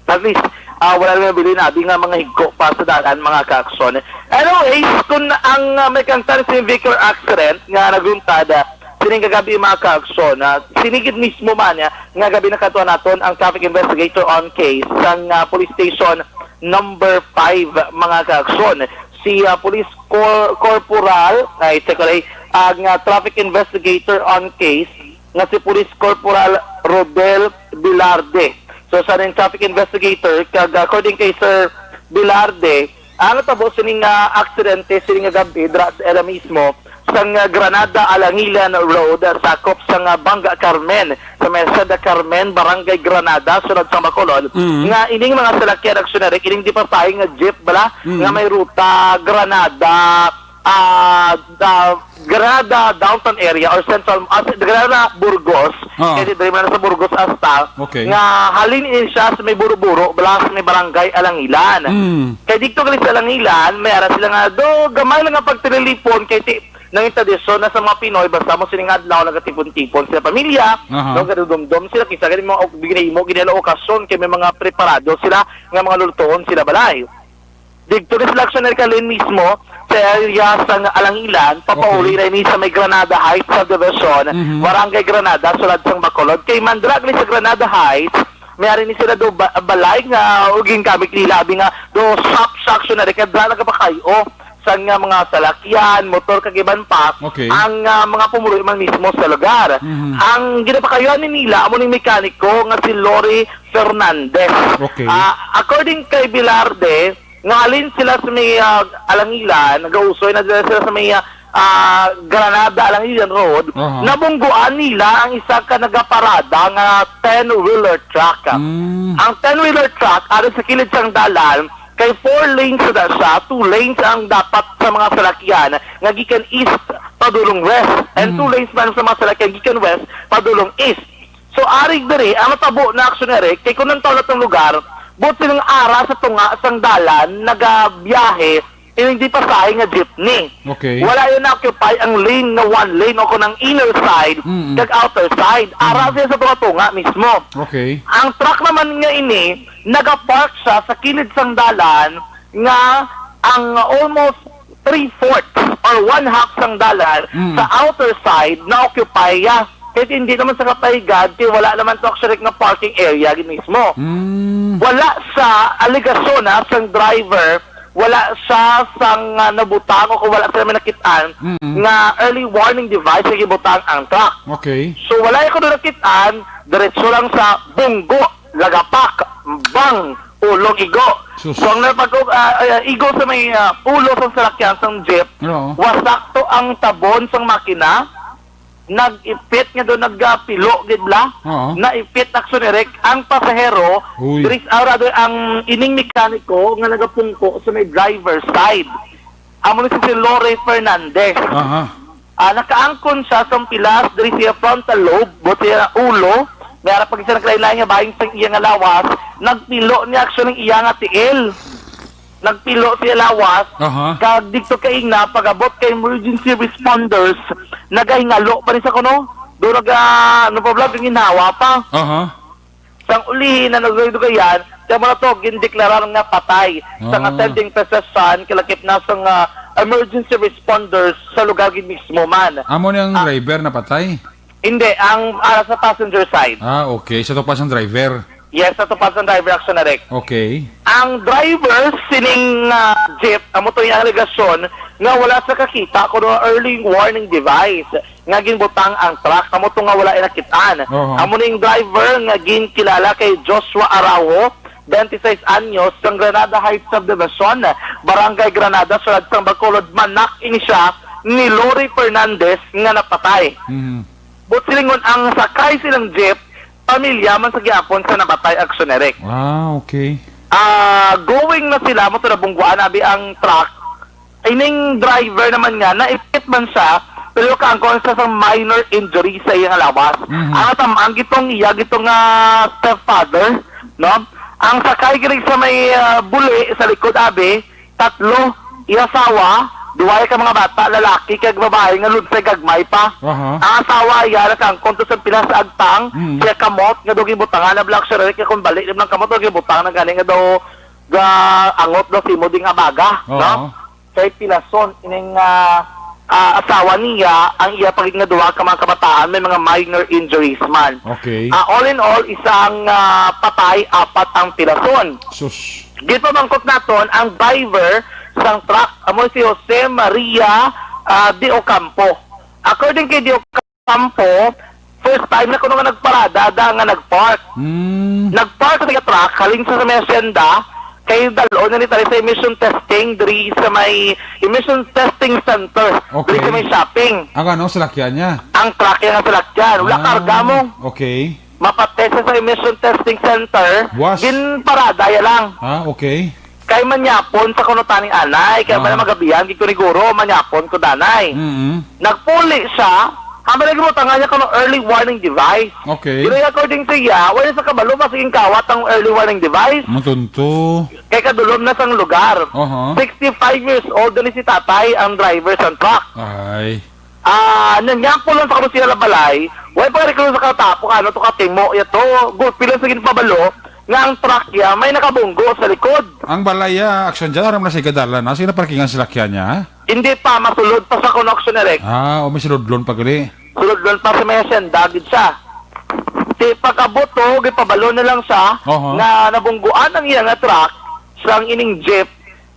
at least, ah, wala lang nabilin abi nga mga higko pa sa daan, mga kaaksyon. Anyways, kung ang, ah, may kangtan si vehicular accident nga nagluntad, ah, sining kagabi, mga kaaksyon, ah, sinigid mismo man, ah, nga gabi nakatuan naton ang traffic investigator on case sang, ah, police station number five, mga kaaksyon. Si, ah, Police Cor-, Corporal, ay, check ko lang, ang, ah, traffic investigator on case, nga si Police Corporal Rodel Velarde. So, siya ning traffic investigator, kag, ah, according kay Sir Velarde, ang natabo sining, ah, aksidente sining nga gabi dira sa area mismo sang, ah, Granada Alangilan Road, ah, sakop sang, ah, Banga Carmen, sa may Hacienda Carmen, Barangay Granada, Sulod sang Bacolod, Mm. nga ining mga salakyan, aksyon na rin, ining di pa pahay nga jeep, bala, Mm. nga may ruta Granada, ah, the Granada downtown area or central, ah, Granada Burgos, Oo. Kay diri man sa Burgos hasta, Okay. nga halin ini siya sa may Buro-Buro, bala sa may barangay Alangilan. Mm. Kay dito gali sa Alangilan, may ara sila nga do gamay lang nga pagtililipon kay ti nang tradisyon na sa mga Pinoy, basta mo sining adlaw nagatipon-tipon sila pamilya, Aha. no, gadumdom sila, kisa gani mga ok-, ginahimo, ginala okasyon, kay may mga preparado sila nga mga lulutuon sila balay. Didto ni sila aksyon ni Kalin mismo, sa area sang Alangilan, papauli Okey. na ini sa may Granada Heights Subdivision, Mhm. Barangay Granada, sulod sang Bacolod. Kay mandra ni sa Granada Heights, may ari ni sila do ba-, balay nga uging kami nila, abi nga do shop sa aksyon na rin, kaya dra nagapakayo sa nga mga salakyan, motor, kag iban pa, Okay. ang, ah, mga pumuluyo man mismo sa lugar. Mhm. Ang ginapakayuan ni nila, amo ning mekaniko nga si Lori Fernandez. Okay. Ah, according kay Velarde, nga halin sila sa may, ah, Alangilan, nagausoy na sila sa may, ah, ah, Granada Alangilan Road, Aha. nabungguan nila ang isa ka nagaparada nga ten-wheeler truck. Mm. Ang ten-wheeler truck, ari sa kilid sang dalan, kay four lanes na siya, two lanes ang dapat sa mga salakyan nga gikan east padulong west, and Mm. two lanes man sa mga salakyan gikan west padulong east. So, ari diri, ang natabo na aksyon, Eric, kay kung nantaw na tong lugar, buot silang ara sa tunga sang dalan, nagabiyahe, ining di pasahe nga jeepney. Okay. Wala yun na-occupy ang lane nga one lane o kung ang inner side Mm-mm. kag outer side. Ara Mm. siya sa tunga-tunga mismo. Okay. Ang truck naman nga ini, nagapark siya sa kilid sang dalan nga ang almost three-fourths or one-half sang dalan Mm. sa outer side na-occupy ya. Kahit hindi naman sa kapahigan, kay wala naman to actually nga parking area gid mismo. Mm. Wala sa alegasyon na sang driver, wala siya sang, ah, nabutang o kung wala sila may nakitaan Mm-mm. nga early warning device nga gibutang ang truck. Okay. So, wala ako doon nakitaan, diretso lang sa bunggo, lagapak, bang, ulong igo. Sus. So, ang napag-, ah, ah, igo sa may, ah, ulo sang salakyan sang jeep, Oo. wasakto ang tabon sang makina, nag-ipit nga do nagapilo gid la. Oo. Naipit aksyon direk ang pasahero, Uy. diri sa arado ang ining mekaniko nga nagapungko sa may driver side. Amo ni si Lore Fernandez. Aha. Ah, nakaangkon siya sa pilas diri sa frontal lobe, buot sa ulo, may ara pa gid siya nagkalain-lain nga bahin sa iya nga lawas, nagpilo ni aksyon ang iya nga tiil. Nagpilo siya lawas, Aha. kag dito kaina, pag-abot kay emergency responders, nagahingalo pa ni sa kuno. Do naga, ano pa, vlog, ang ginhawa pa. Aha. Sang ulihi na nagdugayan, kaya mo na to, gindeklarar nga patay. Sang Ah. attending physician, kalakip na sang, ah, emergency responders sa lugar gid mismo man. Amo ni ang Ah. driver na patay? Hindi, ang, ah, sa passenger side. Ah, okay. Sa to pa sang driver? Yes, sa to pa sang driver action na, Rick. Okay. Ang driver sining, ah, jeep, amo to yung alegasyon nga wala sa kakita kuno early warning device nga ginbutang ang truck, amo to nga wala inakitaan. Oho. Amo ning driver nga ginkilala kay Joshua Araujo, twenty-six anyos, sang Granada Heights Subdivision, Barangay Granada, Sulad sang Bacolod, manak ini siya ni Lori Fernandez nga napatay. Mhm. Buot silingon ang sakay silang jeep, pamilya man sa gihapon sa napatay, aksyon, Eric. Ah, okay. Ah, going na sila, mo to nabungguan, abi ang truck. Ining driver naman nga, naipit man siya, pero kaangkon siya sa minor injury sa iyang lawas. Mhm. Ang natam-, ang gitong iya, gitong, ah, stepfather, no? Ang sakay gid sa may, ah, buli sa likod, abi, tatlo, iya asawa, duwa ka mga bata, lalaki kag babae nga lunsay gagmay pa. Aha. Ang asawa iya nakaangkon to sa pilas sa agtang, Mm. siya kamot nga daw gibutangan na black shirt, kaya kung balik lang kamot, daw gibutang na gani nga daw ga angot daw simo ding abaga, Oo. no? Kay pilason ining, ah, ah, asawa niya, ang iya pa gid nga duha ka mga kabataan may mga minor injuries man. Okay. Ah, all in all, isang, ah, patay, apat ang pilason. Sus. Gipamangkot naton ang driver sang truck, amo si Jose Maria, ah, De Ocampo. According kay De Ocampo, first time na kuno nga nagparada, da nga nagpark. Hmm. Nagpark sa truck, halin sa may asyenda, kay dal-on na ni tayo sa emission testing diri sa may emission testing center, Okay. diri sa may shopping. Ang ano, salakyan niya? Ang truck niya nga salakyan. Wala Ah, karga mo. Okay. Mapatest sa emission testing center, Was? ginparada ya lang. Ah, okay. Kay manyapon sa kuno tani anay, kay Ah. man magabihan gid ko ni guro, manyapon ko danay. Mm. Nagpuli siya, ang nagbutangan niya kuno early warning device. Okay. Pero according sa iya, wala sa kabalo ba siging kawat ang early warning device? Matunto. Kay kadulom na sang lugar. Aha. Sixty-five years old na ni si tatay, ang driver sang truck. Ay. Ah, nanyapon lang sa kabusira balay, way pa reklamo sa katapo, ano to katimo, ya to, gulpi lang sa ginpabalo, nga ang truck ya may nakabunggo sa likod. Ang balay, ah, action dyan, aram na sa igadalan, ah. Sige na parkingan sila kaya niya, ah. Hindi pa, masulod pa sa connection direct. Ah, o may sulodlon pa gali. Sulodlon pa sa may hacienda, gid siya. Di pag-abot to, gipabalo na lang siya Oho. nga nabungguan ang iya nga truck, sang ining jeep,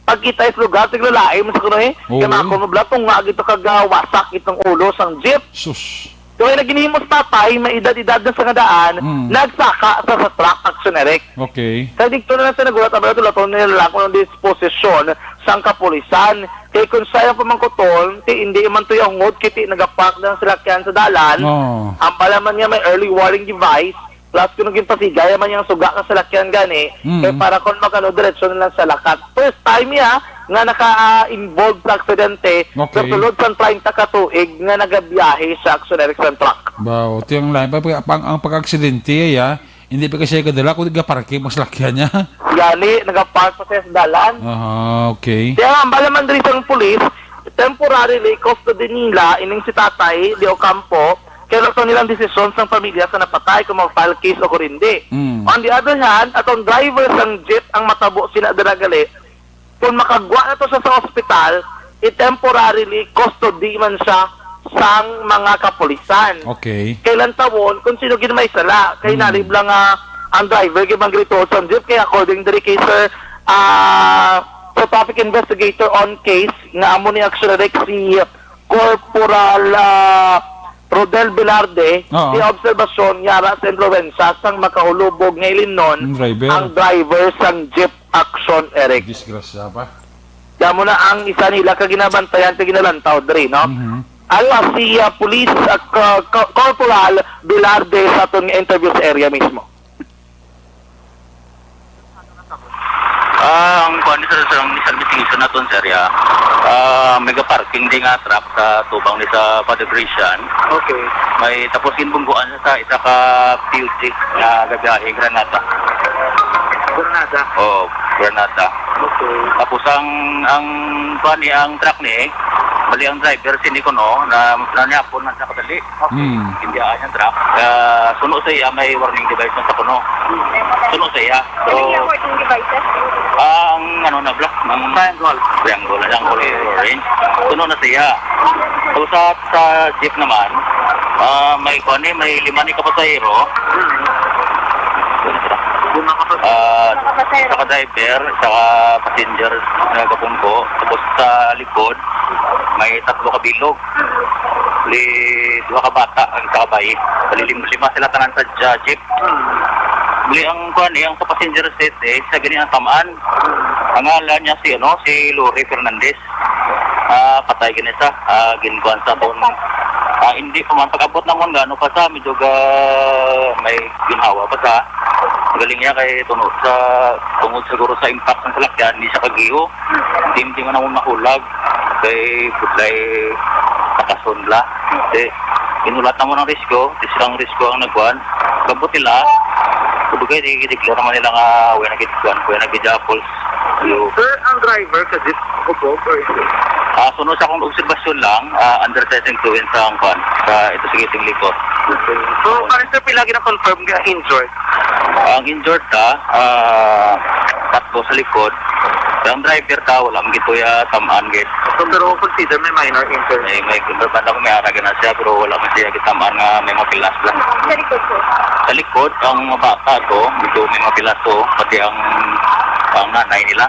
pagkita is lugar, tiglalaim sa kuno eh. Oo. Kaya ako mo bla, tunga gito kag, ah, wasak itong ulo sang jeep. Sus. So, ay naginhimo sa tatay, may edad-edad na sa nga daan, Mm. nagsaka sa, sa truck, action direct. Okay. Sa dikto na lang sa nagulat, abay, tulaton nila lang kung disposisyon sang kapulisan. Kay kung siya ang pamangkuton, ti, hindi man to yung ngod, kiti nagapark na ang salakyan sa dalan. Oo. Ang pala man niya may early warning device, plus kung naging pasigay man yung suga ka salakyan gani, Mm. kay para kung magano, diretso na lang sa lakat. First time niya nga naka-involve sa aksidente, Okay. sa sulod sa treinta ka tuig nga nagabiyahe sa action direct sa truck. Ba, o, tiyang lain pa, pa, ang, ang pag-aksidente, ya, hindi pa kasi kadala, kung gaparking, mas lakyan niya. Gani, nagapark pa siya sa dalan. Aha, okay. Kaya ang bala man diri sang pulis, temporarily custody nila ining si Tatay de Ocampo, kay wala nilang desisyon sang pamilya sa napatay kung mag-file case o kung hindi. Mm. On the other hand, atong driver sang jeep ang matabo sina dira gali, kung makagwa na to siya sa ospital, i-temporarily custody man siya sang mga kapulisan. Okay. Kay lantawon kung sino gid may sala. Kay Hmm. nalib lang nga ang driver gid man gid tuod sa jeep. Kay according diri kay Sir, ah, sa traffic investigator on case nga amo ni action direct si Corporal, ah, Rodel Velarde, Oo. Di obserbasyon nga ara sa impluwensya sang makahulubog nga ilimnon Ang driver. ang driver sang jeep action, Eric. Disgrasya pa. Kamo na ang isa nila ka ginabantayan, ka ginalantaw diri, no? Mhm. Ala si, ah, Police, ah, Co-, Co-, Corporal Velarde sa aton nga interview sa area mismo. Ah, ang kuwan, sir, sa isang investigation naton, sir, ya. Ah, mega parking di nga truck sa tubang ni sa Father Christian. Okay. May tapos ginbungguan sa isa ka P U G nga gabiyahe, Granada. Granada? Oo, Granada. Okay. Tapos ang, ang, kuwan ni, ang truck ni, bali ang driver, sini ko, no, na, na niyapon man sa kadali. Okay. Hmm. Hindi, ah, yung truck. Ah, suno sa iya, may warning device na sa kuno. Suno sa iya. So, ano yung warning devices? Ah, ang ano na, black, ang triangle. Triangle, ang kulay orange. Suno na siya. So, sa, sa jeep naman, ah, may kuwan eh, may lima ni kapasahero. Hmm. Lima kapasahero. Ah, saka driver, saka passenger na kapungko. Tapos sa likod, may tatlo ka bilog. Li, duha ka bata, ang isa ka bayi. Bali, lim-, lima sila tanan sa ja-, jeep. Bali, ang kuwan eh, ang sa passenger seat eh, sa gani ang tamaan. Ang ngalan niya si, ano, si Lori Fernandez. Ah, patay gani sa, ah, ginkuwan sa taon. Ah, hindi pa man, pag-abot na mo, ano pa sa, medyo ga, may ginhawa pa sa. Galing niya kay tuno sa, tungod siguro sa impact ng salakyan, hindi siya kagiho. Hindi, hindi man ako mahulag. Kay budlay nakasunla. Kasi inulat na mo ng risko, di silang risko ang nagkuhan. Gabot nila, kubugay, di, di, di, naman nila nga, wala na gid kuhan, wala na gid apples. Yo. Sir, ang driver sa jeep, ubog or hindi? Ah, sunod sa akong obserbasyon lang, ah, under the influence ang kuhan, sa ito, sige, ting likod. Okay. So, parang, sir, pila gina-confirm nga injured? Ang injured ta, ah, tatlo sa likod. Ang driver ta, wala man gid to ya tamaan gid. So, pero consider may minor injury? May, may, may, may ara na siya, pero wala man siya gitamaan nga may mapilas lang. Sa likod po? Sa likod, ang bata to, medyo may mapilas to, pati ang, ang nanay nila,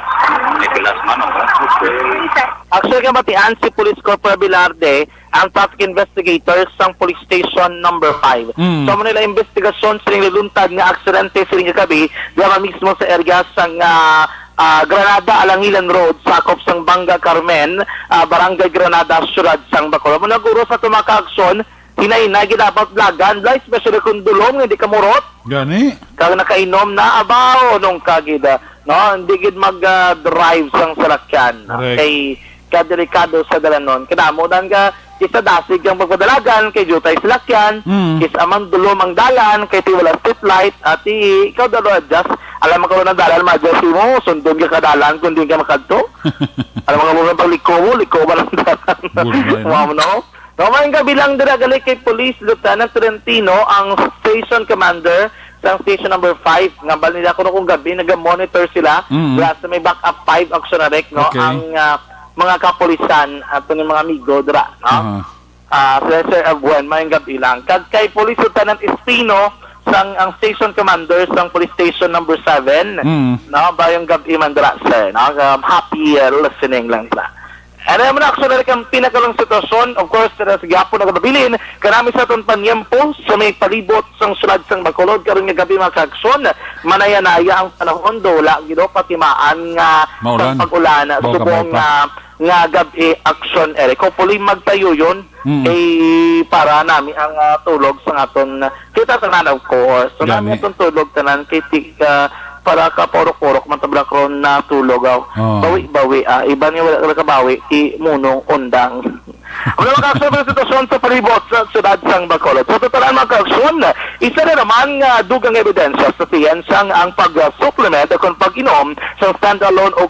may pilas man, oh. Okay. Actually, kamatian si Police Corporal Velarde, ang traffic investigator sang Police Station Number Five. Mm. So, amo nila investigasyon sining naluntad nga aksidente sining kagabi, diha mismo sa area sang, ah, ah, Granada, Alangilan Road, sakop sang Banga Carmen, ah, Barangay Granada, Siyudad sang Bacolod. Amo na guro sa tumaka aksyon, hinay-hinay gid dapat blagan, bla, especially kung dulom nga hindi kamurot. Gani? Kag nakainom na, abaw, nung kagid, ah, no? Hindi gid mag, ah, drive sang salakyan, no? Correct. Kay kadelikado sa dalanon. Kadamo dan ka, kisa dasig kang pagpadalagan, kay diutay salakyan, Mm. kisa man dulom ang dalan, kay ti wala street light, ati, ikaw daw adjust. Alam mo ka ba ng dalan, ma-adjust mo, sundon ka ka dalan kung di ka makadto. Alam mo ka ba, pag liko mo, liko ba ng dalan? Bull ba yun? Wow, no? No, maayong gabi lang dira gali kay Police Lieutenant Tolentino, ang station commander sa station number five. Nga bal nila kuno kung gabi naga-monitor sila. Mm. Dira sa may backup five auction na rek, no? Okay. Ang, ah, mga kapulisan at mga amigo dira, no? Aha. Ah, sila Sir Aguen, maayong gabi lang. Kag kay Police Lieutenant Espino, sang ang station commander sang police station number seven, Mm. no? Maayong gabi man dira, sir, no? Um, happy, uh, listening lang dira. Ano naman, actually, ang pinakalang sitwasyon, of course, sa gihapon nagababilin, kanami sa aton panyempo, sa may palibot sang sulad sang Bacolod, karon nga gabi, mga kaaksyon, manaya-naya ang panahon, do wala gid, oh, patimaan nga Maulan. sang pag-ulan, Mao subong gamay pa. nga, nga gabi, aksyon, Eric. Hopefully, magtayo yun, Mm. eh, para nami ang, ah, tulog sa aton, ah, kita tanan, of course. So, nami Gani. aton tulog tanan, kay ti-, ah, para ka purok-purok man tabla karon na tulog, ah. Oh. Bawi-bawi, ah. Iban nga wala ka bawi, ti munong undang. Wala, mga kaaksyon, ang sitwasyon sa palibot sa siyudad sang Bacolod. Sa totalan, mga kaaksyon, isa na naman nga dugang ebidensya sa tiyan sang ang pag-supplement o kung pag-inom sa standalone o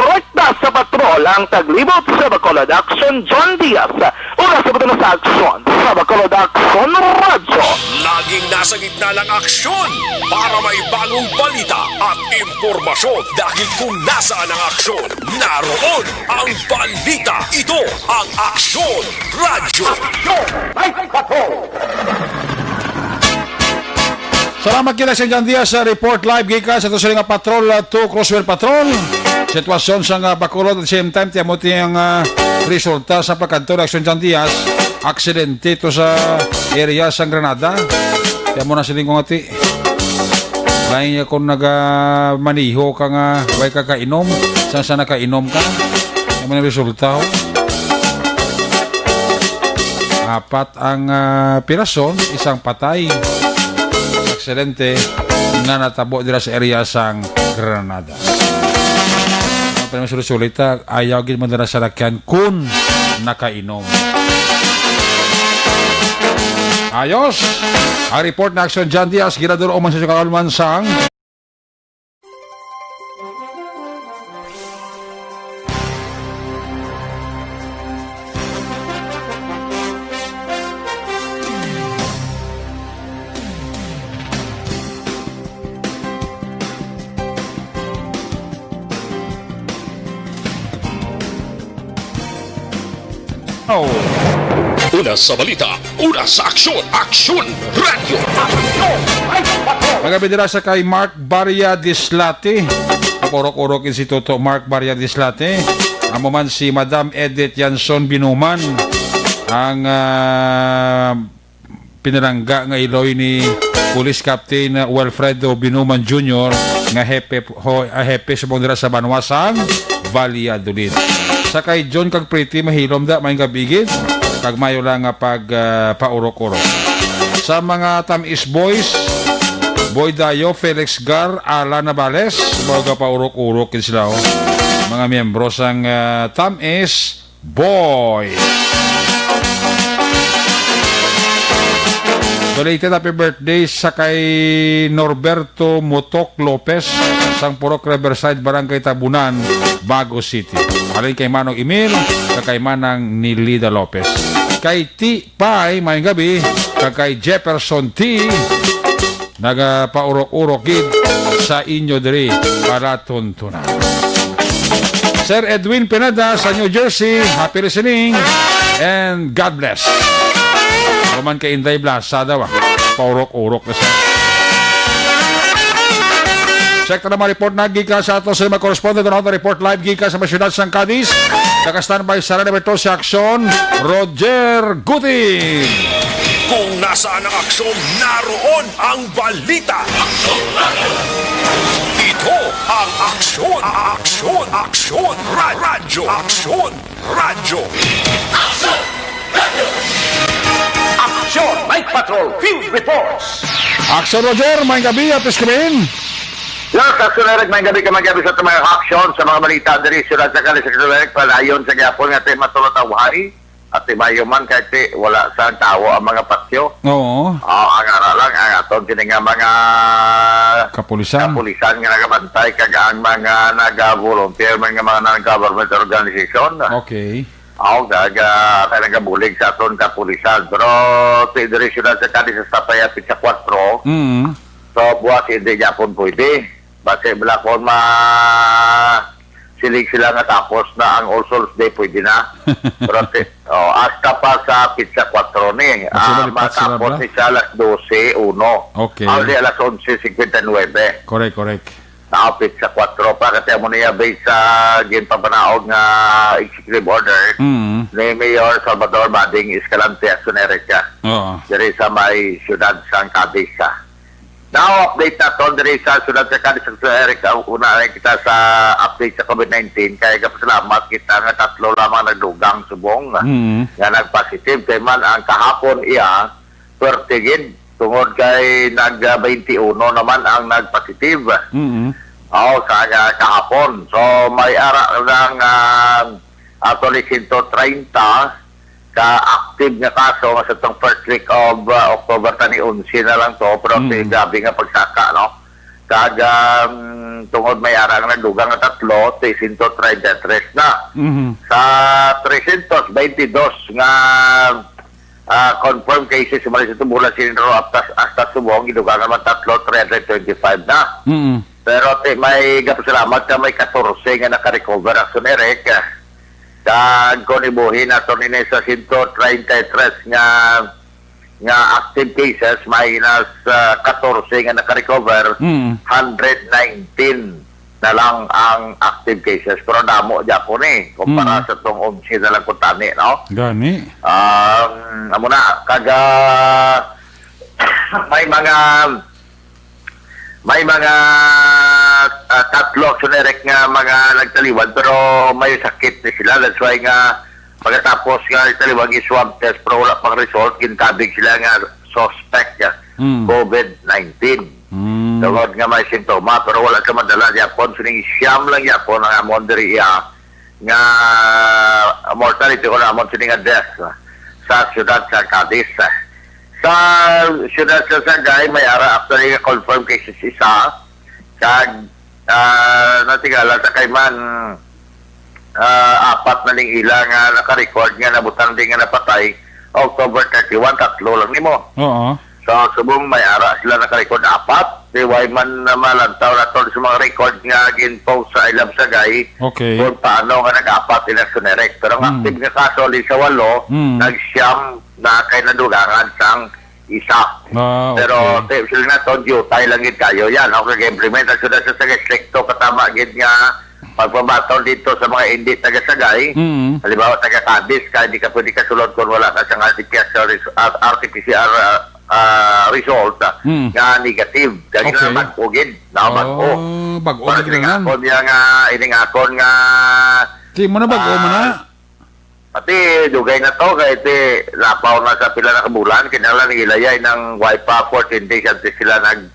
Rekta sa patrol ang taglibot sa Bacolod Action, John Diaz. Oras sa buto na sa aksyon sa Bacolod Action Radyo. Laging nasa gitna ng aksyon para may bagong balita at impormasyon. Dahil kung nasaan ang aksyon, naroon ang balita. Ito ang Aksyon Radyo. Salamat kita sa John Diaz sa report live gikan sa to sila nga patrol, uh, to Crosswell Patrol. Sitwasyon sa nga Bacolod at the same time, tiamo ti ang, uh, resulta sa pagkanto ni Aksyon John Diaz. Aksidente to sa area sa Granada. Tiamo na siling ko nga ti. Lain niya kung naga-, maniho ka nga, way ka kainom, sa, sa nakainom ka. Ano man ang resulta, ho? Apat ang, ah, pirason, isang patay sa aksidente nga natabo dira sa area sang Granada. Ang primero sulit-sulit, ah, ayaw gid man dira sa lakyan kun nakainom. Ayos! Ang report na Action John Diaz, ginadul-ong man sa Kaluman sang Oh. Una sa balita, una sa aksyon, Aksyon Radyo. Magabi dira sa kay Mark Baria Dislate. Kapaurok-urok Instituto Mark Baria Dislate. Amo man si Madam Edith Yanson Binuman, ang, ah, pinalangga nga iloy ni Police Captain Wilfredo Binuman Junior nga hepe, ho, ah, hepe subong dira sa banwa sang Valladolid. Sa kay John kag Pretty, mahilom da, maayong gabi gid. Kag mayo lang nga pag, ah, paurok-urok. Sa mga Tamis Boys, Boy Dayo, Felix Gar, Alan Navales, mga paurok-urok gid sila, oh. Mga miyembro sang, ah, Tamis Boy. Belated happy birthday sa kay Norberto Motok Lopez, sang Purok Riverside, Barangay Tabunan, Bago City. Halin kay Manong Emil, kag kay Manang Nilida Lopez. Kay T. Pai, maayong gabi, kag kay Jefferson T. Nagapaurok-urok gid sa inyo diri palatuntunan. Sir Edwin Pineda sa New Jersey, happy listening and God bless. Roman kay Inday Blasa daw, ah. Paurok-urok na siya. Check na naman report na gikan sa ato sa mga correspondent. Ano ang report live gikan sa mga syudad sang Cadiz? Naka-standby sa Red Alert sa aksyon, Roger Guti. Kung nasaan ang aksyon, naroon ang balita. Ito ang Aksyon, Aksyon, Aksyon, Ra-, Radyo, Aksyon, Radyo. Aksyon, Night Patrol, Field Reports. Aksyon, Roger, maayong gabi, happy screen. Yes, Aksyon Eric, maayong gabi ka, maayong gabi sa mga aksyon, sa mga balita diri, siyudad sa Cadiz, Aksyon Eric, padayon sa gihapon nga tema tulad away. At timayo man kay ti, wala sa tawo ang mga patyo. Oo. Oh, ang ara lang, ang aton kini nga mga Kapulisan. Kapulisan nga nagabantay, kag ang mga naga-volunteer man nga mga non-government organization. Okay. Oh, kag, ah, kay nagabulig sa aton kapulisan. Pero ti diri sila sa Cadiz sa Sapay apit sa kwatro. Mm. So, buwas hindi gyapon pwede. Basi bala kon ma-, siling sila nga tapos na ang All Souls Day, pwede na. Pero ti-, oh, hasta pa sa pitsa kwatro ni. Ah, sila, ah, lipat sila, matapos bala? Ni siya alas dose uno. Okay. Ah, di, alas onse cincuenta y nueve. Correct, correct. Naapit sa kwatro pa, kasi amo niya based sa ginpapanaog nga executive order Mm. ni Mayor Salvador Bading Escalante, Aksyon Eric, ah. Oo. Diri sa may siyudad sang Cadiz, ah. Now, update naton diri sa siyudad sa Cadiz, Aksyon Eric. Ang una, ay kita sa update sa COVID nineteen. Kay kapasalamat kita nga tatlo lamang nagdugang subong Mm. nga nag-positive. Kay man ang kahapon iya, swerte gid. Tungod kay nag, ah, twenty-one naman ang nag-positive. Mm. Oh, sa, ah, kahapon. So, may ara lang, ah, actually, sento treinta ka active nga kaso nga sa tong first week of, uh, October, tani onse na lang to, pero Mm. ti grabe nga pagsaka, no? Kag, um, tungod may ara nga nagdugang nga tatlo, ti sento treinta y tres na. Mhm. Sa tresyentos baynte dos nga, ah, confirmed cases, sumali sa bulan, sinro hasta, hasta subong, gidugangan man tatlo, three hundred twenty-five na. Mm. Pero ti, may gapasalamat ka, may katorse nga naka-recover, Aksyon Eric. Kag kon ibuhi nato nini sa sento treinta y tres nga, nga active cases, minus, ah, katorse nga naka-recover, Mm. hundred nineteen na lang ang active cases. Pero damo gyapon ni, kumpara Mm. sa tong onse na lang kuntani, no? Gani. Um, amo na, kag, ah, may mga May mga, ah, tatlo, Aksyon Eric, nga mga nagtaliwan, pero may sakit ni sila. That's why nga, Pagkatapos nga italiwang swab test pero wala pang result, gintabig sila nga suspect nga Mm. covid nineteen. Mm. Tungod nga may simptoma pero wala siya madala gyapon, sining siyam lang gyapon ang amon diri iya nga mortality o amon sini nga death sa siyudad sa Cadiz. Sa siyudad sa Sagay, may ara actually nga confirmed cases isa, kag, ah, natingala sa kay man, ah, apat na ning ila nga naka-record nga nabutang din nga napatay October thirty-one, tatlo lang nimo. Oo. So, subong may ara sila naka-record apat, di way man na malantaw naton sa mga record nga gin-post sa I Love Sagay Okay. kung paano nga nag-apat ila sunerek. Pero ang Mm. active nga kaso, ali sa walo, Mm. nagsiyam na kay nadugangan sang isa. Ah, Pero okay. Ti-, sila naton, diutay lang gid kayo yan. Ako nag-implement ang sila sa Sagay, stricto katama gid nga pagpabaton dito sa mga hindi taga-Sagay. Mm. Halimbawa, taga-Cadiz ka, hindi ka pwede kasulod kung wala ka sang R T P C R res-, ah, R T P C R, ah, ah, result, ah, Mm. nga negative. Kaya Okay. na bag-o gid, na bag-o. Oh, bag-o Para gid sining na. Akon niya nga, ining akon nga, Di mo na bag-o mo na? ah, pati dugay na to, kay ti, lapaw na sa pila na ka bulan, kinahanglan nagilaya inang way pa fourteen days antes sila nag,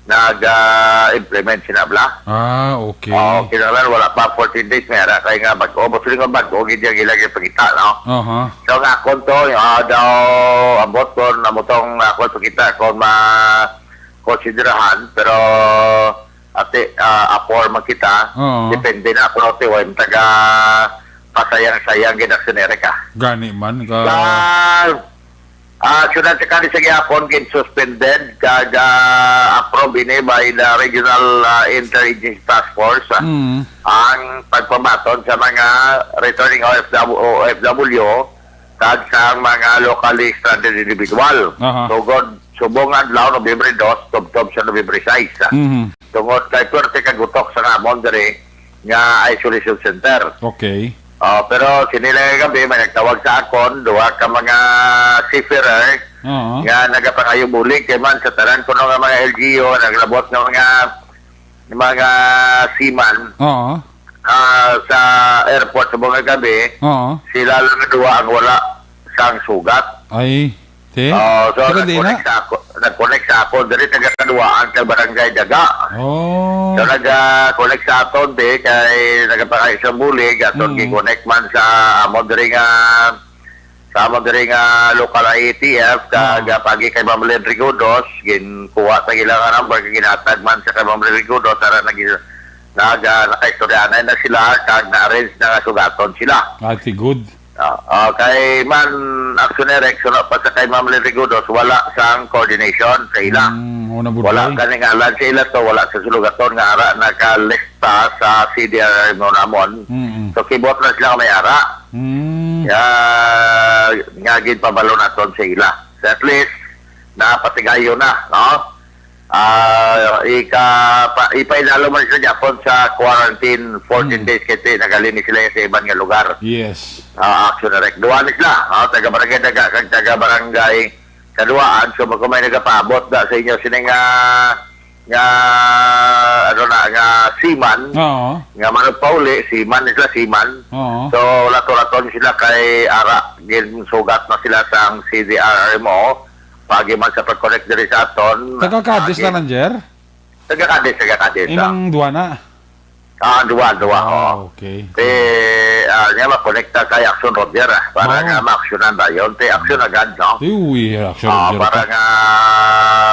nag, ah, implement sina bla. Ah, okay. Oo, kinahanglan wala pa fourteen days, may ara kay nga bag-o. Basta nga bag-o, gid yung ilang ipakita, no? Aha. So, nga akon to, yung, ah, daw, ambot ko, na mo tong, ah, akon pakita, kung ma-, konsiderahan, pero, ate, ah, apor man kita, Oo. Depende na, pero, te, way, taga, pasayang-sayang, gid, aksyon, Eric, ah. Gani man, ka- Sa, ah, siyudad sa Cadiz sa gihapon, gin-suspended, kag, ah, approve ini by the Regional, ah, Interagency Task Force, ah, Mm. ang pagpabaton sa mga returning O F W, O F W, kag sa mga locally stranded individual. Aha. Tungod subong adlaw, Nobyembre dos, tubtob sa Nobyembre sais. Mhm. Tungod kay puwerte kag gutok sa amon diri nga isolation center. Okay. Ah, pero sini lang nga gabi, may nagtawag sa akon, duha ka mga seafarer Oo. nga nagapangayo bulig kay man sa tanan kuno nga mga L G U, naglabot nga mga, mga seaman, Oo. ah, sa airport sa mga gabi, Oo. sila lang nga duha ang wala sang sugat. Ay, te? Oh, so Pero di na. nag-connect sa ako, nag-connect sa ako diri taga Kaduaan sa Barangay Daga. Oh. So nag-connect sa aton di kay nagapangayo sa bulig, aton Mm. gi-connect man sa amo diri nga, sa amo diri nga local I A T F, kag Oo. pagi kay Ma'am Len Rigodos, ginkuha sa ila nga number kag ginhatag man sa kay Ma'am Len Rigodos, ara nag, nag, ah, nakaistoryanay na sila kag na-arrange na nga sugaton sila. Ah, ti good. Ah, ah, kay man, Aksyon Eric, suno pa sa kay Ma'am Lily Gudos, wala sang coordination sa ila. Mm, una budlay. Wala kaningalan sa ila to, wala sa sulugaton nga ara nakalista sa C D R mo namon. Mm-mm. So, kibot na sila nga may ara. Mm. Kaya, nga ginpabalo naton sa ila. So, at least, napatigayon na, no? Ah, ika-, pa-, ipainalo man sila gyapon sa quarantine fourteen Hmm. days kay ti-, naghalin ni sila sa iban nga lugar. Yes. Ah, action direct. Duha ni sila. Ah, taga Barangay Daga kag taga Barangay Kaduaan. So, kung may nagapaabot na sa inyo sini nga, nga, ano na, nga seaman, Oo. nga managpauli, seaman ni sila, seaman. Oo. So, lato-laton sila kay ara, ginsugat na sila sang C D R mo. Pagi man sa pag-connect diri sa aton. Taga Cadiz Agi. na lang, Jer? Taga Cadiz, taga Cadiz, ah. Imang duwa na? Ah, duwa, duwa, Ah, oh. okay. Eh, ah, niya makonekta kay Action Roger, ah, para Oh. nga ma-actionan dayon. Te action agad, no? Te, uy, Action Ah, Roger para ka. nga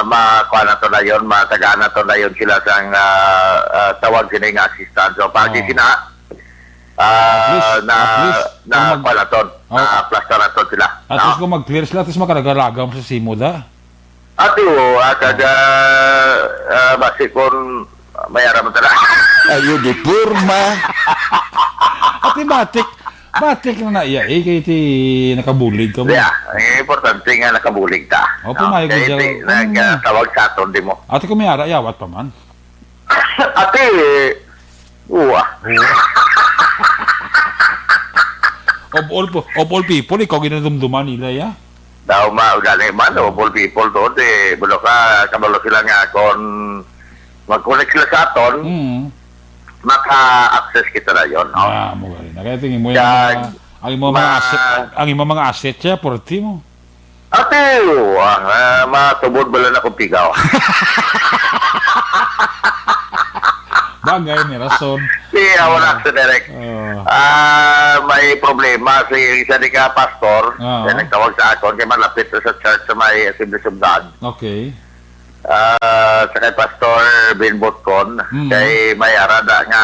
makuha na to dayon, matagaan na to dayon sila sang, ah, ah, tawag sini nga assistance. So, pagi Oh. sina, ah, At least, na, at least, na kung mag- kuha na to, Oh. na plasta na to sila, At no? least kung mag-clear sila, at least makaragaraga mo sa simo da. Ati, o, ah, kada, ah, basi kon may ara man tala. Ayo di porma. Ati, batik. Batik na na iya, eh, kay ti nakabulig ka mo. Yeah, eh, importante nga nakabulig ta. O, pumayag Kay ka ti, dyan. Ano na? nagtawag sa aton, di mo. Ati, kung may ara, yawat pa man. Ati, uwa. Of all po, of all people, ikaw ginadumduman nila, ya? Daw ma-, gani man, of all people to, di, bulo ka, kabalo sila nga kon mag-connect sila sa aton, Mm. maka-access kita na yon, no? Ah, mo gani. Na kaya tingin mo yung Kag mga, Ang imo mga Ma- asset, ang imo mga asset siya, forty mo. Ate, ang, ah, matubod bala na kong pigaw. Bagay, may rason. Di, ah, wala Ah. sa direct. Ah. Ah, may problema si isa di ka pastor, Ah. na nagtawag sa akon, kay malapit na sa church sa may Assemblies of God. Okay. Ah, sa kay Pastor Ben Botcon, Mm. kay may arada nga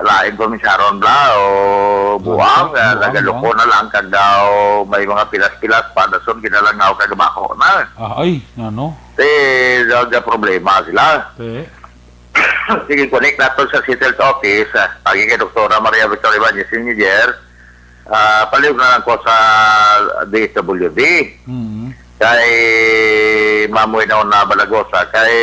lain ko ni Sharon bla o Buang, Buang, ah, Buang, nagaloko Buang. na lang kag daw may mga pilas-pilas pa, dason ginalangaw kag baho na. Ah, ay, ano? Ti, daw ga problema sila. Ti. Sige, connect nato sa City Health Office, ah, pagi kay Doktora Maria Victoria Ibanez Senior, ah, palihog na lang ko sa D S W D. Mm. Kay Ma'am Winona Balagosa, kay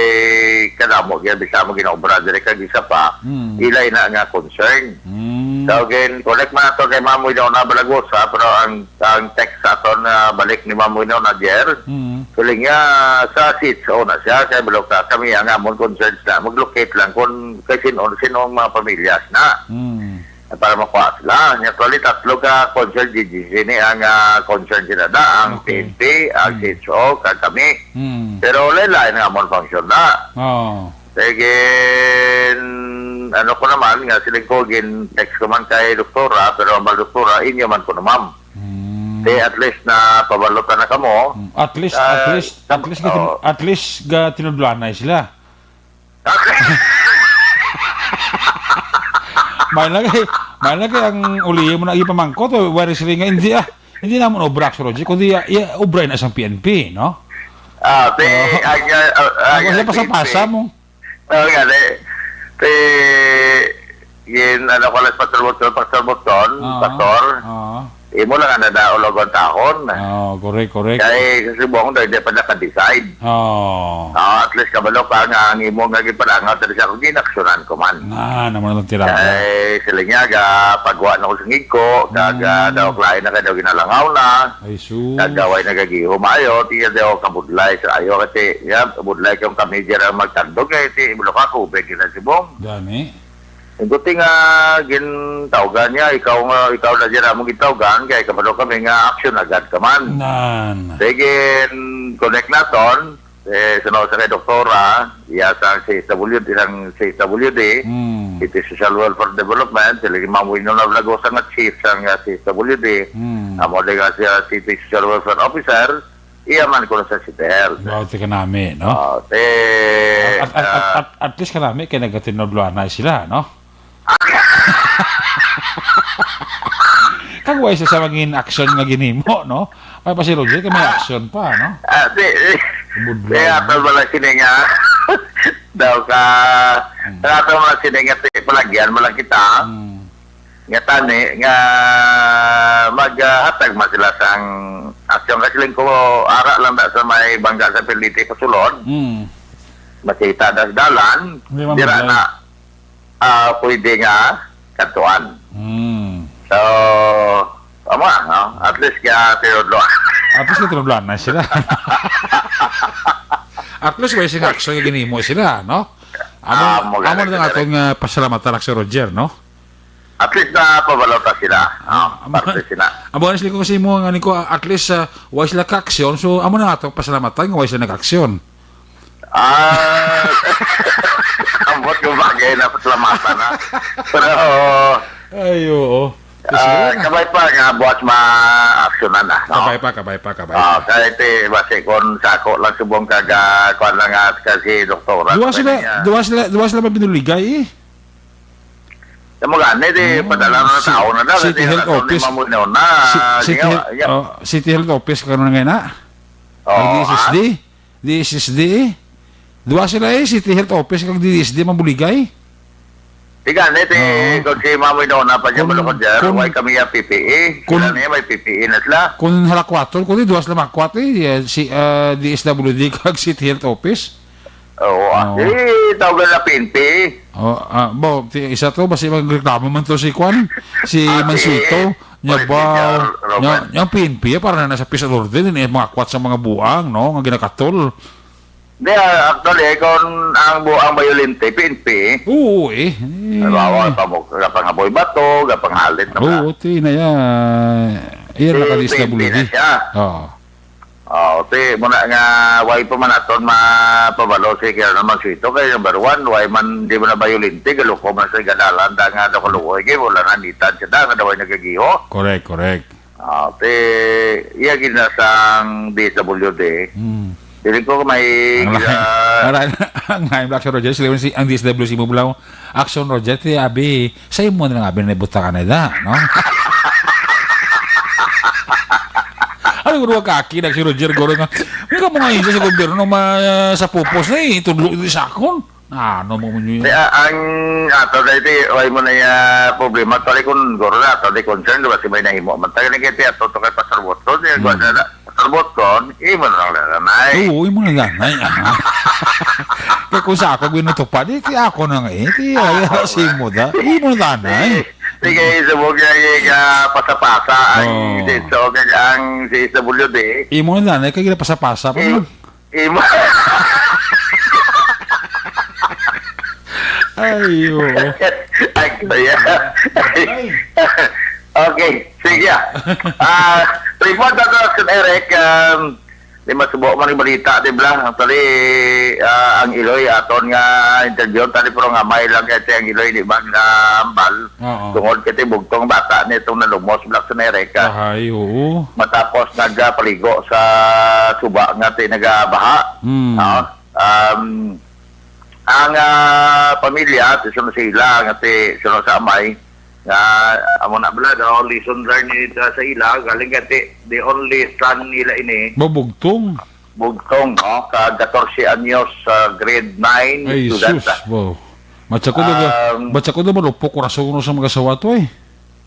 kadamo gyud bisa mo ginaobra diri kag isa pa, Mm. ila ina nga concern. Mm. So, again, connect man nato kay Ma'am Winona Balagosa, pero ang, ang text sa aton nga balik ni Ma'am Winona, Jer, Mm. siling niya sa C H O na siya, kay balo ka, kami ang amon concerns na, mag-locate lang kung kay sino, sino ang mga pamilyas na. Mm. Para makuha sila. Nya, actually, tatlo ka concern, G G C ni ang, ah, concern sila da, ang Okay. P N P, ang Mm. C H O, kag kami. Mm. Pero lain-lain ang amon function na. Oh. Kay gin-, ano ko naman, nga siling ko, gin-text ko man kay doktora, pero ang doktora, inyo man ko na, ma'am. Mm. Kay at least na pabalutan na kamo. Mm. At least, at Ah, least, at kam-, least, gatin-, oh. at least, gatinudlanay sila. May lagi, may lagi ang uli mo na ipamangkot, o, wala sila nga, hindi, ah, hindi namon obra, Sir Roger, kundi, ah, iya, obra na sang P N P, no? Ah, ti, Oo. ang, ah, ah, Ako ang sa P N P. Pasapasa mo. Oo, nga, di. Ti, gin, ano ko lang, Pastor Botcon, Pastor Botcon, Oo. Pastor. Oo. Imo lang ang nadaolog ang tahon. Oh, correct, correct. Kay sa subong daw, hindi pa naka-decide. Oh. Ah, at least kabalo ka nga ang imo nga gipalangaw diri sa akong ginaksyonan ko man. Ah, naman lang tira. Kay sila niya, ga pagwa na ko sa ngig ko, kag, ah, Mm. daw lain na kay daw ginalangaw na. Ay, sus. Kag daw ay nagagihom ayo, tiya daw kabudlay sa ayo kasi, ya, budlay kang kami dira magtandog, eh, ti, bulo ka, kubig, gina subong. Gani. Ang guti nga gintawgan niya, ikaw nga, ikaw na dyan among gintawgan, kay kabalo kami nga action agad ka man. Nan. Sige, connect naton, eh, sa sa kay doktora, iya sa C S W D, isang C S W D, Hmm. City Social Welfare Development, sila ni Ma'am Winona Blagosa nga chief sang, ah, C S W D. Hmm. Amo din nga siya City Social Welfare Officer, iya man ko na sa City Health. Wow, ti kanami, no? Oh, ti, At, at, at, ah, at, at least kanami kay nagatinudluan na sila, no? Kag wala sa mangin action nga ginimo, no? Ay pa si Roger kay may action pa, no? Ah, di, di. Budlaw, Kaya no? Ato wala sini nga daw ka, Hmm. Ato wala sini nga ti-, palagyan mo lang kita. Hmm. Nga tani, nga mag, ah, hatag man sila sang aksyon. Kasi lang ko, ara lang da sa may bangga sa Piliti, pasulod. Hmm. Makita da sa dalan, Hindi man dira budlay. Na, ah, pwede nga katuan. Hmm. So, tama, no? At least kaya tinudlo. At least tinudlo na sila. At least may sing action nga ginimo sila, no? Amo, Ah, mo amo gani, na nga gani. Atong, ah, pasalamatan, Sir Roger, no? At least na pabalota sila. Ah, Ah, amo, parte sila. Amo na sila kung kasi mo, nga ni ko, at least, ah, wala sila ka-aksyon, so amo na nga atong pasalamatan nga wala sila nag-aksyon. Ah, ambot yung bagay na pasalamatan, ha? Pero, Ay, oo. ah, Sige na. Kabay pa nga buwas ma-aksyonan na, no? Kabay pa, kabay pa, kabay Ah, pa. Kahit eh, basi kung sa ako lang subong kaga, kuwan lang nga kasi doktora Duwa sa sila, kanya. Duwa sila, duwa sila mabinuligay, eh. Sa mga gani, di, Hmm. Padala na Si-, tao na daw, City kasi Health rason ni Office. Mamoy na una. Si-, City Di nga, Health, ya. Oh, City Health Office, karon nga na? Oo, Ang D S S D? ah. D S S D, eh. Duwa sila, eh, City Health Office kag D S S D mabuligay. Di gani, ti, Oo. Kung si Mamoy na una pa dyan, Kung, Bulacan, sir, kung, why kami ang P P E? Kung, Sila na yan, may P P E na sila. Kung halakwat, kung di, duwa sila makwat, eh, eh, si, ah, D S W D kag City Health Office. Oo, ah. Oo. Eh, tawagan na P N P. Oh, ah, bo, ti-, isa to, basi magreklamo man to si Kwan, si Ah, si Mansito. Nya President ba, Robert. Nya, nya ang P N P, eh, para na nasa peace and order, din, eh, mga kwat sa mga buang, no, nga ginakatol. Hindi, ah, actually, kung ang buang bayolente, P N P, Oo, eh. Eh, bawal pa mo, kapangaboy bato, kapanghalit na ba? Oo, ti na ya. Iya, Ti, naka-D S W D. P N P na siya. Oo. Oh, ti, muna nga, why pa man aton mapabalo si Colonel Mansueto? Kay number one, why man di mo na bayolente, galuko man sa gadalan, da nga daw kaluoy, kay wala na nitan siya, da nga daw ay nagagiho. Correct, correct. Ah, ti, iya gid na sang D S W D. Hmm. Dili ko may Ang gina- lain, ang lain, ang lain, Black Roger, sila si, ang D S W C mo bulaw. Action, Roger, ti abi, sa imo na lang abi na ibutang ka na da, no? Ano ko kaki na si Roger Goro nga, may ka mga insa sa gobyerno ma, sa pupos na eh, tudlo di sakon. Ano mo mo Kaya ang ato dahil ti, why mo na ya problema, actually kung guro na, ato di concern, diba, si may nahimo man tayo, nagkiti ato to kay Pastor Watson, yung Hmm. gwa na, Pastor Watson, imo na lang lang, ay. Oo, imo na lang, ay. Kaya kung sa ako, ginutupad, eh, ti ako na nga, eh, ti, ay, Ako si na. mo da, imo na lang, ay. Sige, subog nga, eh, ka pasa-pasa ang Oo. senso, kaya ang C S W D. Imo na lang, ay, kaya ginapasa-pasa pa Eh, man. Imo. Ay, oo. Ay, kaya. Ay. Okay, sige. Ah, report na to, Sir Eric. Um, di masubo man ang balita, di ba? Actually, ah, ang Iloy, aton nga interview, tali pero nga may lang kasi ang Iloy, di ba, nga ambal. Oo. Tungod kasi bugtong bata nitong nalumos, Black America. Ahay, oo. Matapos nagpaligo sa suba nga ti nagabaha. Hmm. Ah, um, ang, ah, pamilya, ti suno sa ila, nga ti suno sa amay, nga amo na bala, the lesson learned ni sa, sa ila, galing nga ti, the only son nila ini. Babugtong. Bugtong, no? Ka katorse anyos, ah, grade nine Ay, student, sus, ah. Wow. Matsa ko daw, Um, matsa ko daw malupok, kurason ko sa mga asawa to, eh.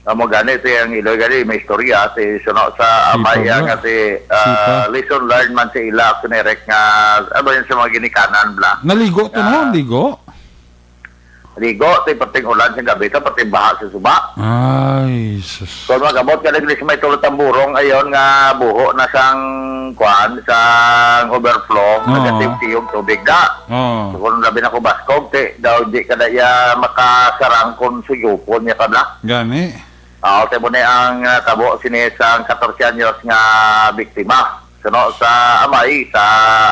Amo gani, ti ang Iloy gani, may istorya, ti suno sa Sipa amay, bala. nga ti, ah, Sipa. lesson learned man sa ila, Sir Eric, nga, ano yun sa mga ginikanan, bla? Naligo to, no? Ah. Ligo? Ligo, ti perting ulan sa gabi, ta perting baha sa suba. Ay, sus. Kung magabot ka, naglis may tulot ang burong, ayon nga buho na sang, kuan, sang overflow, Oo. nagatigtiyog tubig da. Oo. So, kung labi na ko baskog, ti, daw di ka na iya makasarang kung suyupon niya ka, bla. Gani. Ah, okay mo na ang, ah, tabo sini sang katorse anyos nga biktima. Suno sa amay, sa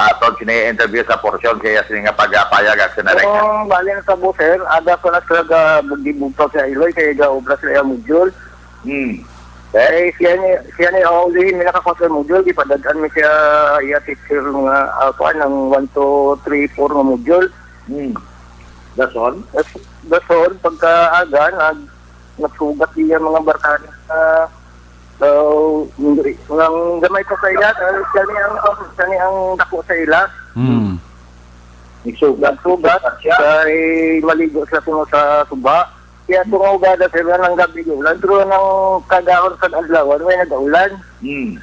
aton sini interview sa porsyon sa iya sini nga pagpayag, Action Director. Kung bali na tabo, sir, aga ko na sila ga-, gibugtaw sa Iloy, kay ga-obra sila yung module. Hmm. Eh, siya ni, siya ni ang ulihin, may nakakuha sa module, gipadadaan mi siya, iya teacher nga, ah, kuan, ng one, two, three, four nga module. Hmm. Dason? Das-, dason, pagkaaga, nag-, nagsugat iya mga barkada sa, so, hindi, nang gamay pa sa ila, ah, siya ni ang, siya ni ang dako sa ila. Hmm. Nagsugat. Nagsugat, Siya? kay maligo siya kuno sa suba. Kaya kung maugada sila ng gabi, ulan, pero nang kagahon sa adlaw, may nag-ulan. Hmm.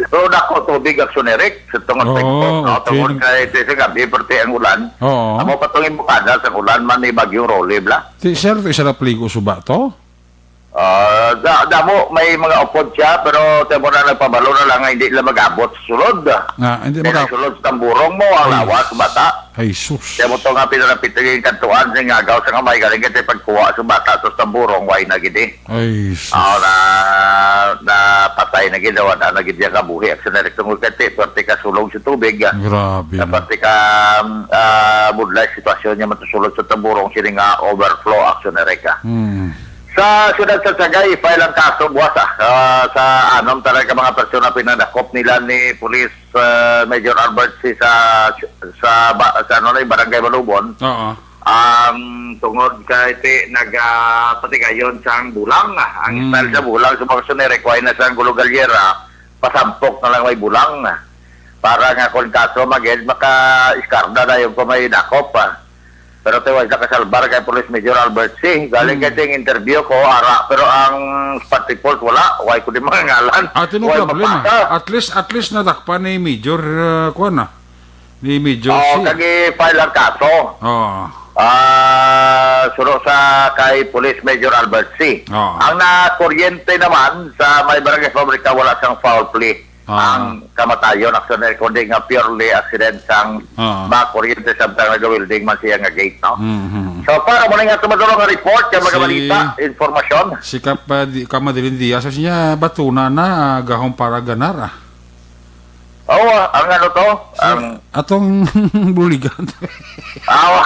Pero dako tubig, Action Eric, sa tungod sa Oo, export, no? okay. Tungod kay, sa gabi, perte ang ulan. Oo. Amo pa tong imbukada sa ulan man ni Bagyong Rolly, bla? Ti, sir, ti, isa na pligo suba to? Ah, da-, damo, may mga upod siya, pero temo na nagpabalo na lang nga hindi lang mag-abot sa sulod. Nga, hindi Kaya mag-ab-, sulod sa tamburong mo, ang Ay. lawas, bata. Ay, sus. Kaya mo to nga pinarapitan yung kantuan sa ngagaw sa kamay, galing ka tayo pagkuha sa bata, sa tamburong, way na gid eh. Ay, sus. Ah, na, na patay na gid, wala na gid yung kabuhi. Ang sinarik tungod ka, ti, swerte ka sulog sa tubig, ah. Grabe Na na. pati ka, ah, budlay sitwasyon niya matusulog sa tamburong, sini nga overflow, Action Eric, ah. Hmm. Sa siyudad sa Sagay, file ang kaso buwas, ah, ah, sa anom talaga mga persona pinadakop nila ni Police, ah, Major Albert C sa, sa, ba-, sa, ano na, Barangay Malubon. Oo. Um, tungod kay ti-, nag, ah, patigayon sang bulang, ah. Ang Mm. style sa bulang sa mga sunere, kuha na sang gulo galyera, pasampok na lang may bulang. Para nga kung kaso magid, maka-iskarda na yung kung may dakop, ah. Pero tiwas nakasalbar kay Police Major Albert C. Galing Mm. kay ting interview ko, ara, pero ang Spot Report, wala. Why ko di mga ngalan? Ato no Why problema. mapasa? At least, at least nadakpan ni Major, ah, kuwan na. Ni Major Oh, C. kagi file ang kaso. Oh. Ah, suro sa kay Police Major Albert C. Oh. Ang nakuryente naman sa may barangay Fabrica, wala sang foul play. Ah. ang kamatayon, actually, kundi nga purely accident sang Ah. mga kuryente samtang nag-welding man siya nga gate, no? Mhm. So, para mo na nga tumadurong nga report, kay mga Si balita, informasyon. Si Kap, ah, di, Kap Madeline Diaz, sabi niya, batuna na, ah, gahong para ganar, ah. Oo, ah, ang ano to, Si ang atong buligan. Ah,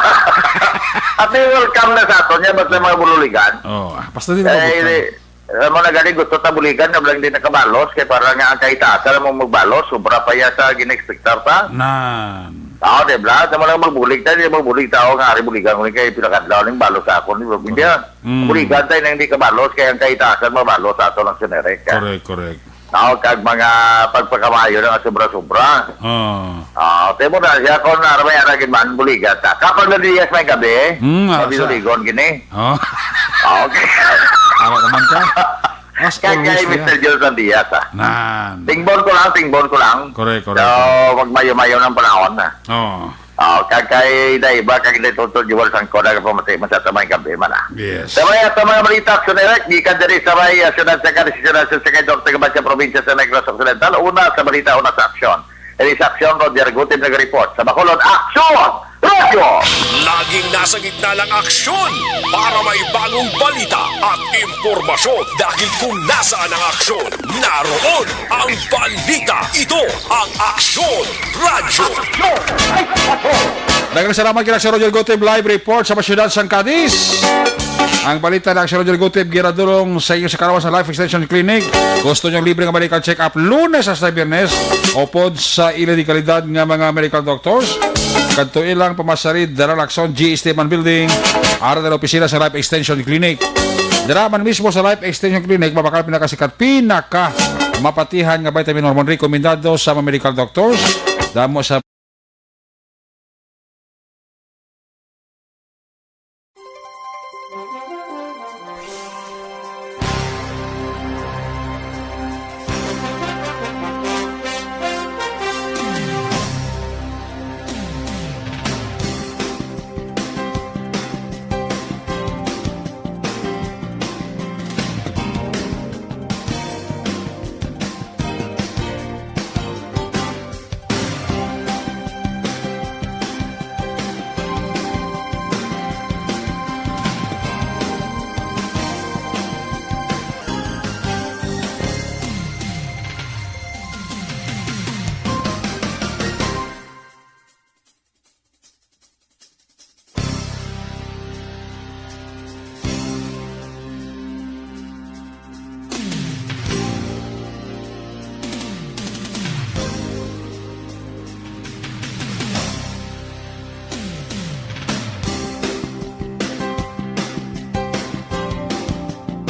at may welcome na sa ato niya, basta mga bululigan. Oh, ah, basta di Eh, mabutang. Alam mo na gani, gusto ta buligan nga lang di nakabalos, kay para nga ang kahitasan mo magbalos, sobra pa ya sa gina-expectar ta. Nan. Oo, di ba? Sa mga magbulig tayo, di magbulig tao nga, ari buligan ko ni kay pinakadlaw ning balos sa ako, di ba? Hindi, ah. Mm. Buligan tayo nang di kabalos, kay ang kahitasan mabalos sa ato lang sinerek, ah. Correct, correct. Oo, kag mga pagpakamayo na nga sobra-sobra. Oo. Ah, tayo mo na siya, kung naramay ara gid man, buligan ta. Kapag na Diaz may gabi, Mm, ah, sa mabibuligon gini. Oh. Ah, okay. Tama naman ka. As Kag always, kay kuya. Mister Johnson Diaz, ah. Nan. Tingbon ko lang, tingbon ko lang. Correct, correct, So, correct. magmayo-mayo ng panahon, ah. Oo. Oh, kag kay na iba, kag ni Tonton Joel Sangko, nagapamati man sa tamay gabi man, ah. Yes. Sa mga, sa mga balita, Aksyon Direct, gikan diri sa may, ah, siyudad sa Cadiz, siyudad sa Sagay, Norte, Gabacha, probinsya sa Negros Occidental. Una sa balita, una sa aksyon. Ini sa aksyon, Roger Gutib nag-report. Sa Bacolod, aksyon! Radyo! Laging nasa gitna ng aksyon para may bagong balita at impormasyon. Dahil kung nasaan ang aksyon, naroon ang balita. Ito ang Aksyon Radyo. Daghang salamat kay Sir Roger Gutib, live report sa syudad sang Cadiz. Ang balita ni Sir Roger Gutib, giradulong sa inyo sa Karawan sa Life Extension Clinic. Gusto niyo libre nga medical check-up Lunes hasta Biyernes, upod sa ila di kalidad nga mga medical doctors? Kadto ilang pamasarid, Dara Lacson, G S T Man Building, ara na opisina sa Life Extension Clinic. Dira man mismo sa Life Extension Clinic, mabakal pinakasikat, pinaka mapatihan nga vitamin hormone, rekomendado sa mga medical doctors. Damo sa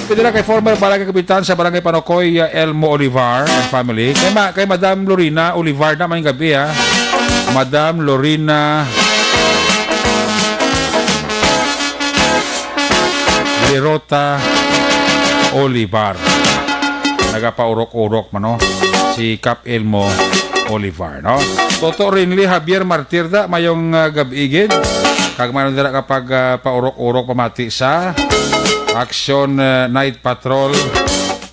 Pwede na kay former barangay kapitan sa Barangay Panocoy, uh, Elmo Olivar and family. Kay, ma kay Madam Lorena Olivar na may gabi, ha. Madam Lorena Lirota Olivar. Nagapaurok-urok man, no? Si Kap Elmo Olivar, no? Toto Rinli Javier Martirda, mayong, ah, gab-i gid. Kag mayroon dira kapag, ah, paurok-urok pamati sa Action, ah, Night Patrol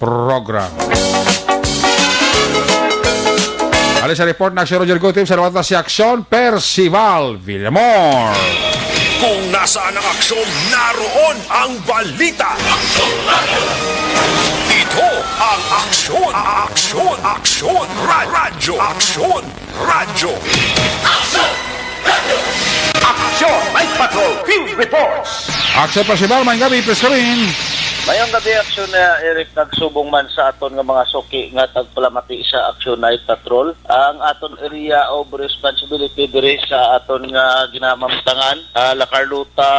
Program. Ali sa report na si Roger Gutib, sa si Action Percival Villamor. Kung nasaan ang aksyon, naroon ang balita. Ito ang Aksyon, Aksyon, Aksyon Ra- Radyo, Aksyon Radyo. Aksyon Night Patrol Field Reports. Aksyon Percival, may gabi, please come in. Mayong gabi, Aksyon, uh, Eric, nagsubong man sa aton nga mga suki nga tagpalamati sa Aksyon Night Patrol. Ang aton area of responsibility diri sa aton nga ginamamtangan, ah, La Carlota,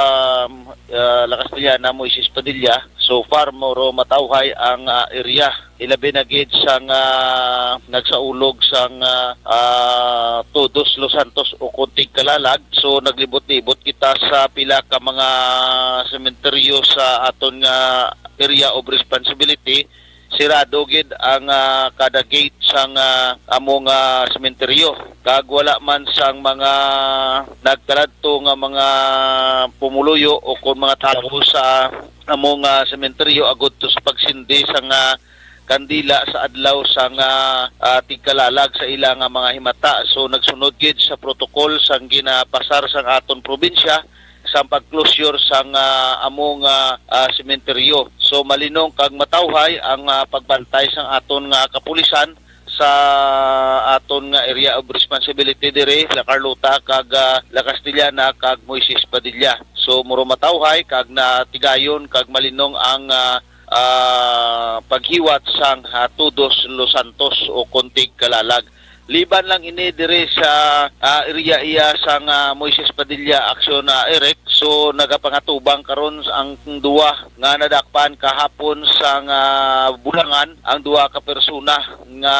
ah, La Castellana, Moises Padilla. So far, moro matawhay ang, ah, area. Ilabi na gid sang, ah, nagsaulog sang, ah, ah, Todos Los Santos o Kunting Kalalag. So naglibot-libot kita sa pila ka mga sementeryo sa aton nga area of responsibility. Sirado gid ang, ah, kada gate sang, ah, amo nga sementeryo, kag wala man sang mga nagkaladto nga mga pumuluyo o kon mga tawo sa amo nga sementeryo agud to sa pagsindi sang, ah, kandila sa adlaw sang, ah, ah, tigkalalag sa ila nga mga himata. So, nagsunod gid sa protocol sang ginapasar sang aton probinsya sang pag-closure sang, ah, amo nga, ah, sementeryo. So, malinong kag matawhay ang, ah, pagbantay sang aton nga kapulisan sa aton nga area of responsibility diri, La Carlota kag, ah, La Castellana kag Moises Padilla. So, muro matawhay kag natigayon kag malinong ang, ah, ah, paghiwat sang, ah, Todos Los Santos o kon tigkalalag. Liban lang ini diri sa, ah, area iya sang, ah, Moises Padilla Action, ah, Eric. So, nagapangatubang karon ang duwa nga nadakpan kahapon sang, ah, Bulangan, ang duha ka persona nga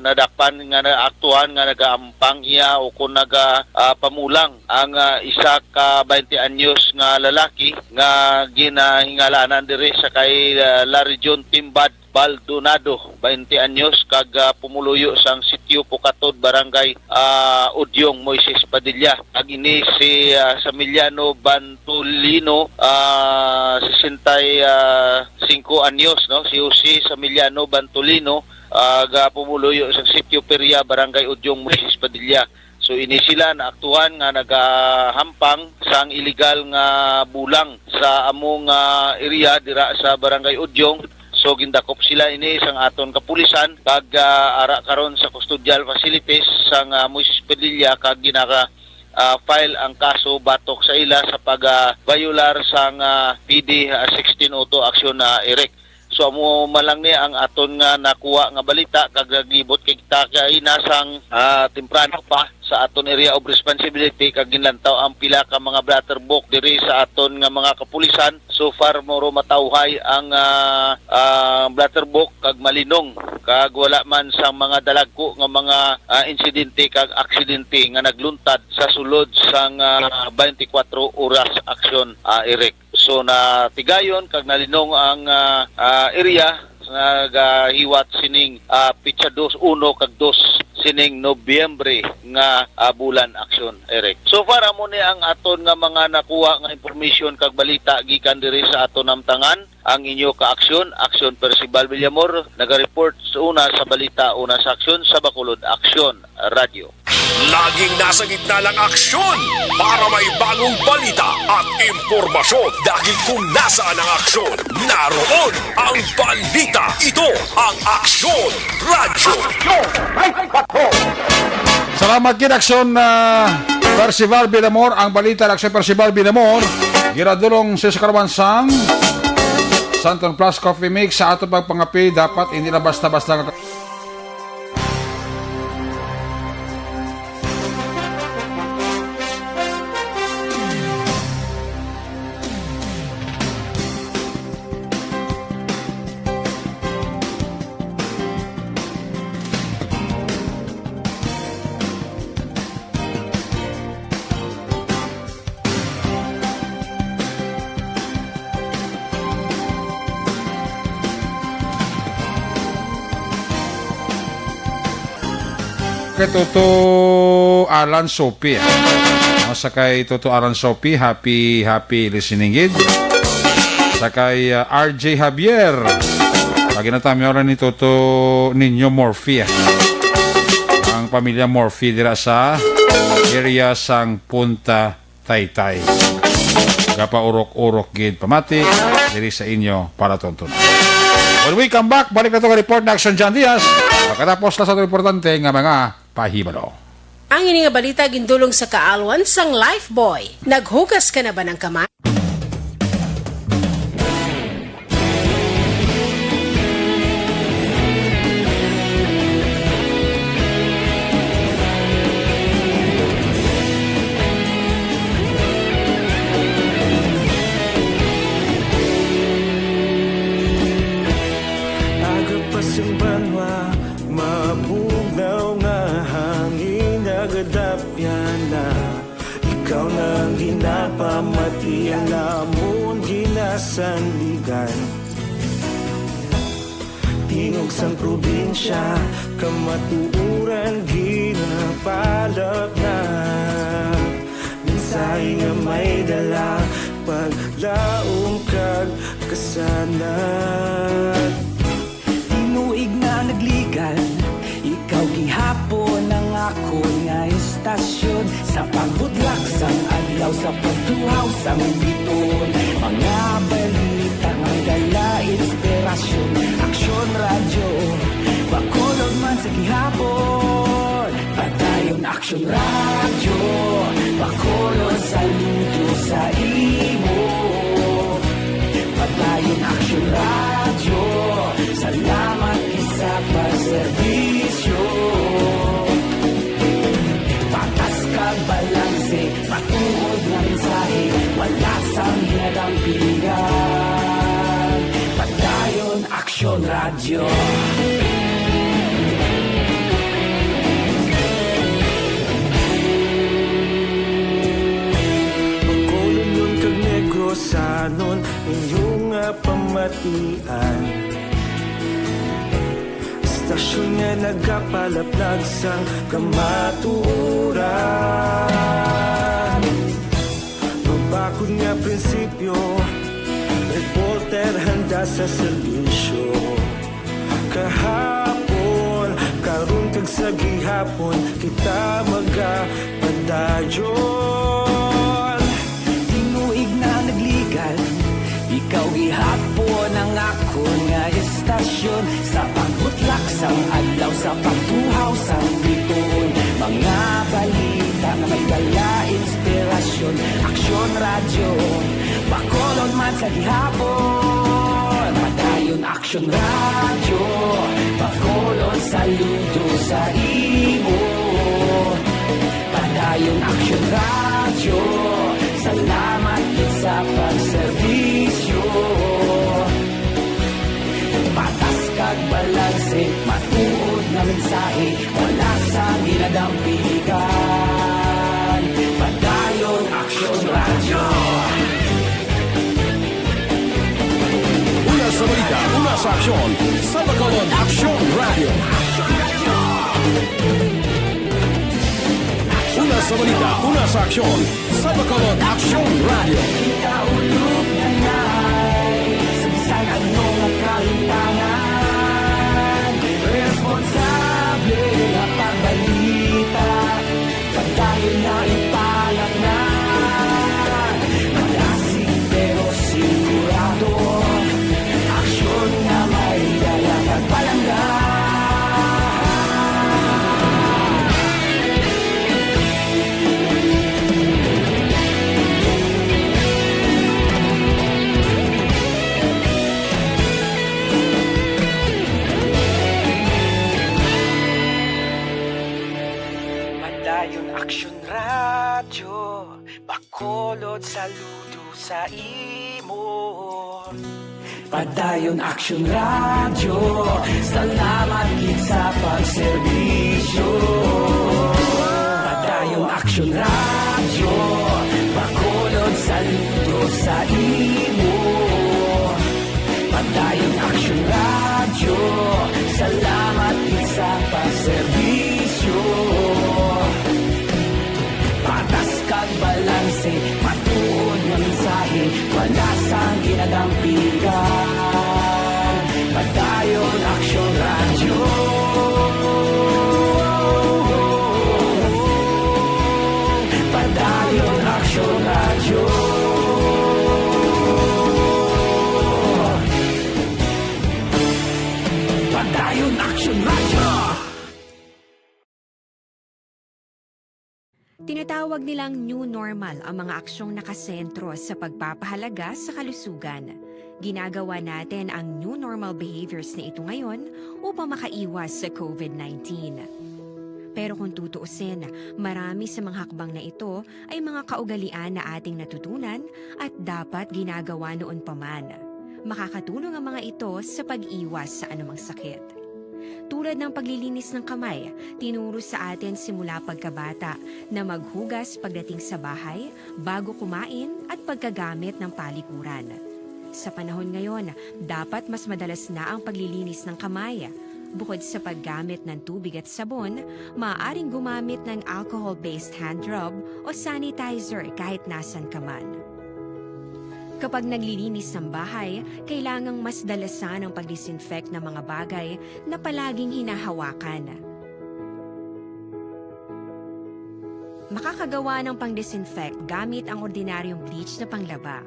nadakpan nga naaktuhan nga nagaampang iya o kon naga, ah, pamulang ang, ah, isa ka twenty anyos nga lalaki nga ginahingalanan diri sa kay, ah, La Region Timbad Baldonado, twenty anyos, kag, ah, pumuluyo sang Sitio Pukatod, Barangay, ah, Udyong, Moises Padilla. Kag ini si, ah, Samiliano Bantolino, ah, sesenta y cinco anyos, no? Si Jose Samiliano Bantolino, ah, ga pumuluyo sang Sitio Peria, Barangay Udyong, Moises Padilla. So, ini sila naaktuhan nga nagahampang sang iligal nga bulang sa amo nga area dira sa Barangay Udyong. So, gindakop sila ini sang aton kapulisan kag, ah, ara karon sa custodial facilities sang, ah, Moises Padilla kag ginaka, ah, file ang kaso batok sa ila sa pag, ah, violar sang, ah, P D, ah, sixteen oh two action na, Eric. So, amo man lang ni ang aton nga nakuha nga balita kag naglibot kay kita kay nasang, ah, temprano pa sa aton area of responsibility kag ginlantaw ang pila ka mga blatterbuck diri sa aton nga mga kapulisan. So far, muro matawhay ang, ah, ah, blatterbuck kag malinong kag wala man sang mga dalagko nga mga, ah, insidente kag aksidente nga nagluntad sa sulod sang, ah, twenty-four oras aksyon, ah, Eric. So, natigayon kag nalinong ang, ah, ah, area nga gahiwat sining, ah, petsa dos, uno kag dos sining Nobyembre nga, ah, bulan aksyon, Eric. So far, amo ni ang aton nga mga nakuha nga information kag balita gikan diri sa aton namtangan. Ang inyo ka-aksyon, Aksyon Percival Villamor, nagareport sa una sa balita, una sa aksyon sa Bacolod Aksyon Radyo. Laging nasa gitna ng aksyon para may bagong balita at impormasyon. Dahil kung nasaan ang aksyon, naroon ang balita. Ito ang Aksyon Radyo. Salamat gid, Aksyon, ah, Percival Villamor. Ang balita ni Aksyon Percival Villamor, ginadulong sa Sacarawan sang Santon Plus Coffee Mix. Sa ato pagpangapi, dapat hindi na basta-basta nga Kay Toto Alan Sophie, ah. O, sa kay Toto Alan Sophie, happy, happy listening gid. Sa kay, ah, R J Javier, lagi na tami oras ni Toto Niño Murphy, ah. Ang pamilya Murphy dira sa area sang Punta Taytay. Gapaurok-urok gid pamati diri sa inyo para tonton. When we come back, balik na to nga report na Action John Diaz. Pagkatapos na sa itong importante nga mga pahibalo. Ang ini nga balita gindulong sa kaalwan sang Lifebuoy. Naghugas ka na ba ng kamay? Aga pa sing banwa, mabugnaw nga hangin, nagadapyan na. Ikaw na ang ginapamati, ang amon ginasandigan. Tingog sang probinsya, kamatuoran ginapalapnap. Mensahe nga may dala, paglaom kag kasanag. Di mo Sa Mubiton, mga balita nga dala inspirasyon. Aksyon Radyo, Bacolod man sa gihapon. Padayon Aksyon Radyo, Bacolod saludo sa imo. Padayon Aksyon Radyo, salamat gid sa pagserbisyo. Patas kag balanse, matuod nga mensahe, wala sang ginadampigan. Padayon Aksyon Radyo. Bacolodnon kag Negrosanon, inyo nga pamatian. Istasyon nga nagapalaplag sang kamatuoran. Mabakod nga prinsipyo, reporter handa sa serbisyo. Kahapon, karon kag sa gihapon, kita magapadayon. Tinuig na nagligal, ikaw gihapon ang akon nga istasyon. Sa pagbutlak sang adlaw, sa pagtuhaw sang bituon, mga balita nga may dala inspirasyon. Aksyon Radyo, Bacolod man sa gihapon. Padayon Aksyon Radyo, Bacolod saludo sa imo. Padayon Aksyon Radyo, salamat gid sa pagserbisyo. Patas kag balanse, matuod nga mensahe, wala sang ginadampigan. Padayon Aksyon Radyo. Una sa balita, una sa aksyon, sa Bacolod Aksyon Radyo. Una sa balita, una sa aksyon, sa Bacolod Aksyon Radyo. Kita ulog na ngay sa bisan ano nga kahimtangan. Responsable nga pagbalita, padayon nga ipalatnan. Malasig pero sigurado, aksyon nga may dala kag palangga. Padayon Aksyon Radyo, Bacolod saludo sa imo. Padayon Aksyon Radyo, salamat gid sa pagserbisyo. Padayon Aksyon Radyo, Bacolod saludo sa imo. Padayon Aksyon Radyo, salamat gid sa pagserbisyo. Patas kag balanse, matuod nga mensahe, wala sang ginadampigan. Padayon Aksyon Radyo. Padayon Aksyon Radyo. Padayon Aksyon Radyo. Tinatawag nilang new normal ang mga aksyong nakasentro sa pagpapahalaga sa kalusugan. Ginagawa natin ang new normal behaviors na ito ngayon upang makaiwas sa COVID nineteen. Pero kung tutuusin, marami sa mga hakbang na ito ay mga kaugalian na ating natutunan at dapat ginagawa noon pa man. Makakatulong ang mga ito sa pag-iwas sa anumang sakit. Tulad ng paglilinis ng kamay, tinuro sa atin simula pagkabata na maghugas pagdating sa bahay, bago kumain, at pagkagamit ng palikuran. Sa panahon ngayon, dapat mas madalas na ang paglilinis ng kamay. Bukod sa paggamit ng tubig at sabon, maaaring gumamit ng alcohol-based hand rub o sanitizer kahit nasan ka man. Kapag naglilinis ng bahay, kailangang mas dalasan ang pag-disinfect ng mga bagay na palaging hinahawakan. Makakagawa ng pang-disinfect gamit ang ordinaryong bleach na panglaba.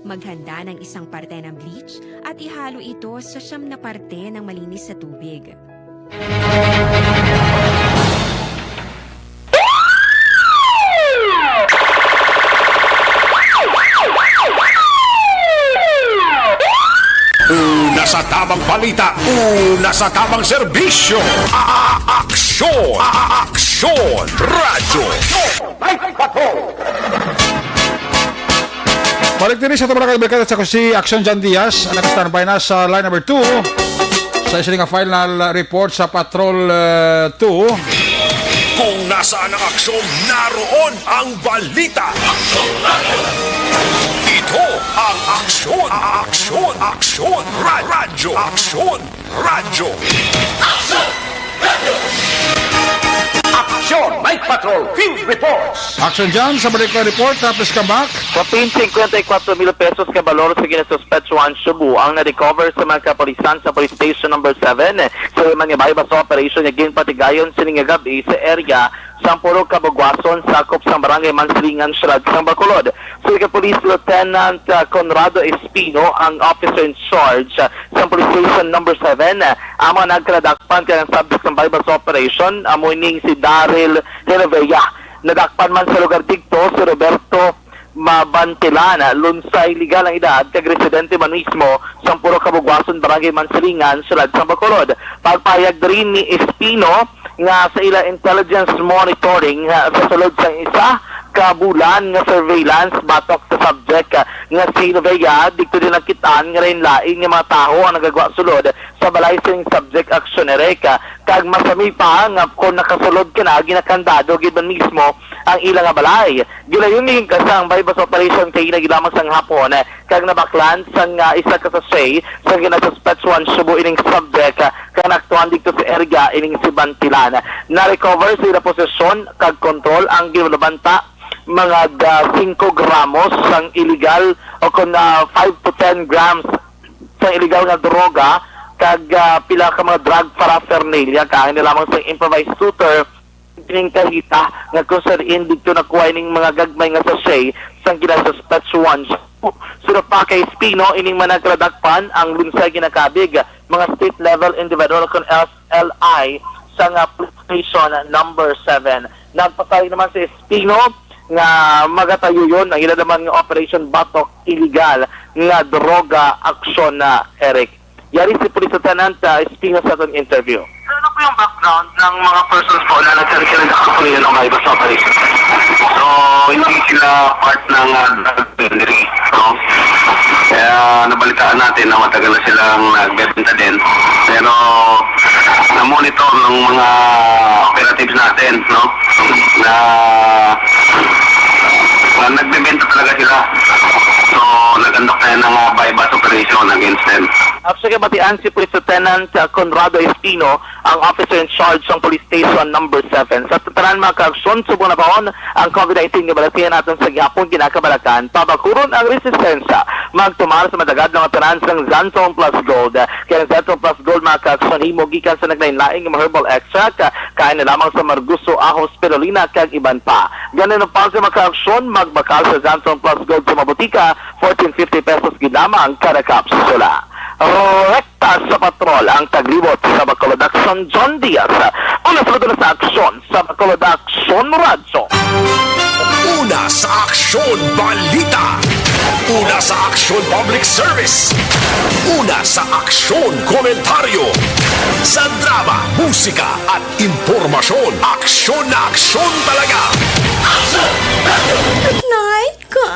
Maghanda ng isang parte ng bleach at ihalo ito sa siyam na parte ng malinis na tubig. Una sa tamang balita, una sa tamang serbisyo. A-, a-, aksyon, a-, a-, aksyon, radyo. Balik diri sa tabang kabarkada sa si Action John Diaz, ang nag-standby na sa line number two. Sa isa nga final report sa Patrol uh, two. Kung nasaan ang aksyon, naroon ang balita. Ito ang aksyon, a-, aksyon, aksyon, ra-, radyo, aksyon, radyo. Action! Night Patrol Field Reports! Action John, sa balik na report, uh, please come back. Kapin fifty-four mil pesos ka balor sa ginasuspetsuhan subo ang na-recover sa mga kapulisan sa Police Station Number seven sa iman nga baybas operation nga ginpatigayon sining nga gab-i sa area sang Purok Kabugwason, sakop sang Barangay Mansilingan, Siyudad sang Bacolod. Si ka Police Lieutenant, ah, Conrado Espino ang officer in charge, ah, sang Police Station Number seven. Ah, ang mga nagkaladakpan kag ang subject sang buy-bust operation amo ining si Daryl Genovea. Nadakpan man sa lugar didto si Roberto Mabantilan, lunsay legal ang edad kag residente man mismo sang Purok Kabugwason, Barangay Mansilingan, Siyudad sang Bacolod. Pagpahayag diri ni Espino, nga sa ila intelligence monitoring, ah, sa sulod sang isa ka bulan nga surveillance batok sa subject, ah, nga si Novella, didto din nakit-an nga lain-lain nga mga tawo ang nagagwa sulod sa balay sining subject, Action Eric, ah, kag masami pa nga kon nakasulod ka na, ginakandado gid man mismo ang ila nga balay. Gilayon ni Hingkasa ang buy-bust operation kay hinay lamang sang hapon, eh, kag nabaklan sang, ah, isa ka sachet sang ginasuspetsuhan subo ining subject, ah, kag naaktuhan didto sa area ining si Bantilan. Na-recover sa ila posesyon kag kontrol ang ginalabanta mga, ah, singko gramos sang illegal o kon, ah, five to ten grams sang illegal nga droga kag, ah, pila ka mga drug paraphernalia kain na lamang sa improvised shooter kining kahita nga kung sa diin didto nakuha ining mga gagmay nga sachet sang ginasuspetsuhan. Sura pa kay Espino, ining mga nagkaladakpan ang lunsay ginakabig mga state level individual kon S L I sa nga police station number seven. Nagpasalig naman si Espino nga magatayoyon ang ila naman nga operation batok illegal nga droga, Action Eric. Yari si Police Lieutenant, ah, Espino sa atong interview. Ano po yung background ng mga persons po na nagsasabi ng kapulisan o may basta operation? So, hindi sila part ng, ah, drug delivery, no? Kaya nabalitaan natin na matagal na silang nagbebenta din. Pero na-monitor ng mga operatives natin, no? Na, na nagbebenta talaga sila. So, nag-conduct tayo ng, ah, buy-bust operation against them. At sa kabatian, si Police Lieutenant, ah, Conrado Espino, ang officer in charge sang Police Station Number seven. Sa tanan mga kaaksyon, subong napaon ang COVID nineteen nga balatian naton sa gihapon ginakabalakan, pabakuron ang resistensya. Magtumar sa madagad nga tanan sang Zantone Plus Gold. Kay ang Zantone Plus Gold, mga kaaksyon, himo gikan sa naglain-lain nga mga herbal extract, kain na lamang sa marguso, ahos, spirulina, kag iban pa. Ganun ang pagsa, mga kaaksyon, magbakal sa Zantone Plus Gold sa mabutika, fourteen fifty pesos gid lamang kada kapsula. Rekta sa patrol ang taglibot sa Bacolod Action, John Diaz. Una sa una sa aksyon sa Bacolod Action Radyo. Una sa aksyon, balita. Una sa aksyon, public service. Una sa aksyon, komentaryo. Sa drama, musika, at impormasyon, aksyon na aksyon talaga. Night ka.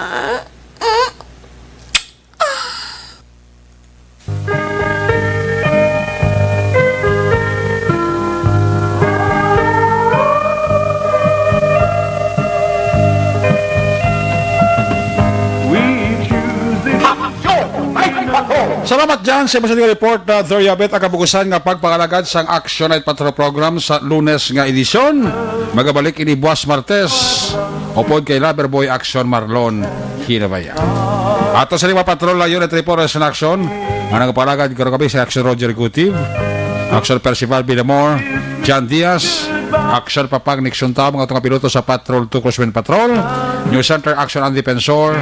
Salamat, Jan, sa imong report na Doria Bet ang kabugusan nga pagpangalagad sang Action Night Patrol Program sa Lunes nga edisyon. Magabalik ini buwas Martes upod kay Lover Boy Action Marlon Hinabaya. Ato sa lima patrol na unit report sa Action. Ang nagapalagad karon kami sa Action Roger Gutiv, Action Percival Villamor, Jan Diaz, Action Papag Nixon Tao, mga tunga piloto sa Patrol two Crosswind Patrol. News Center Action Andy Pensor.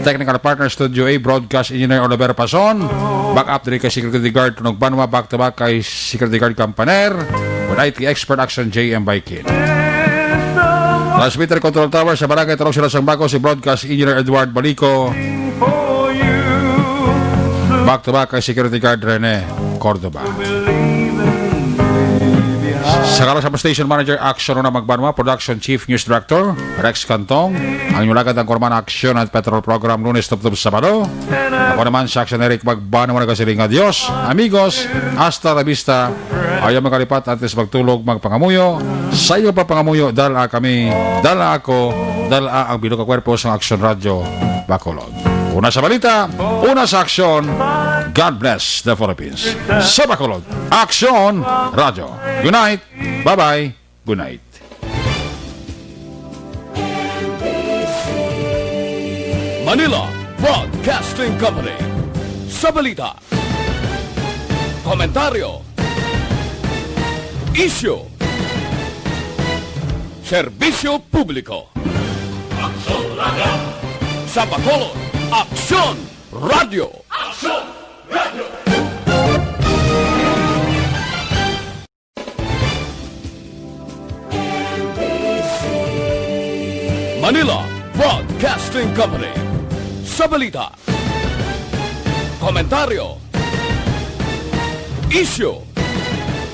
Technical Partner Studio A, Broadcast Engineer Oliver Pason. Backup diri kay Security Guard Tunog Banwa, back to back kay Security Guard Campaner. With I T Expert Action J M Baikin. Transmitter Control Tower sa Barangay Tarong Sila Sang Bago, si Broadcast Engineer Edward Balico. Back to back kay Security Guard Rene Cordova. Sa ngalan sa Station Manager Action Una Magbanwa, Production Chief News Director Rex Cantong, ang inyong lagad ang Kurman Action at Patrol Program, Lunes tubtob Sabado. Ako naman si Action Eric Magbanwa, nagasiling nga Dios, amigos, hasta la vista. Ayaw magkalipat, antes magtulog, magpangamuyo. Sa iyo pa pangamuyo, dala kami, dala ako, dala ang bilog nga kwerpo sa Action Radio Bacolod. Una sa balita, una sa aksyon. God bless the Philippines. Sa Bacolod, Aksyon Radyo. Good night. Bye-bye. Good night. Manila Broadcasting Company. Sa balita, komentaryo, isyu, serbisyo publiko. Aksyon Radyo. Sa Bacolod, Aksyon Radyo. Aksyon Radyo. Manila Broadcasting Company. Sa balita, komentaryo, isyu,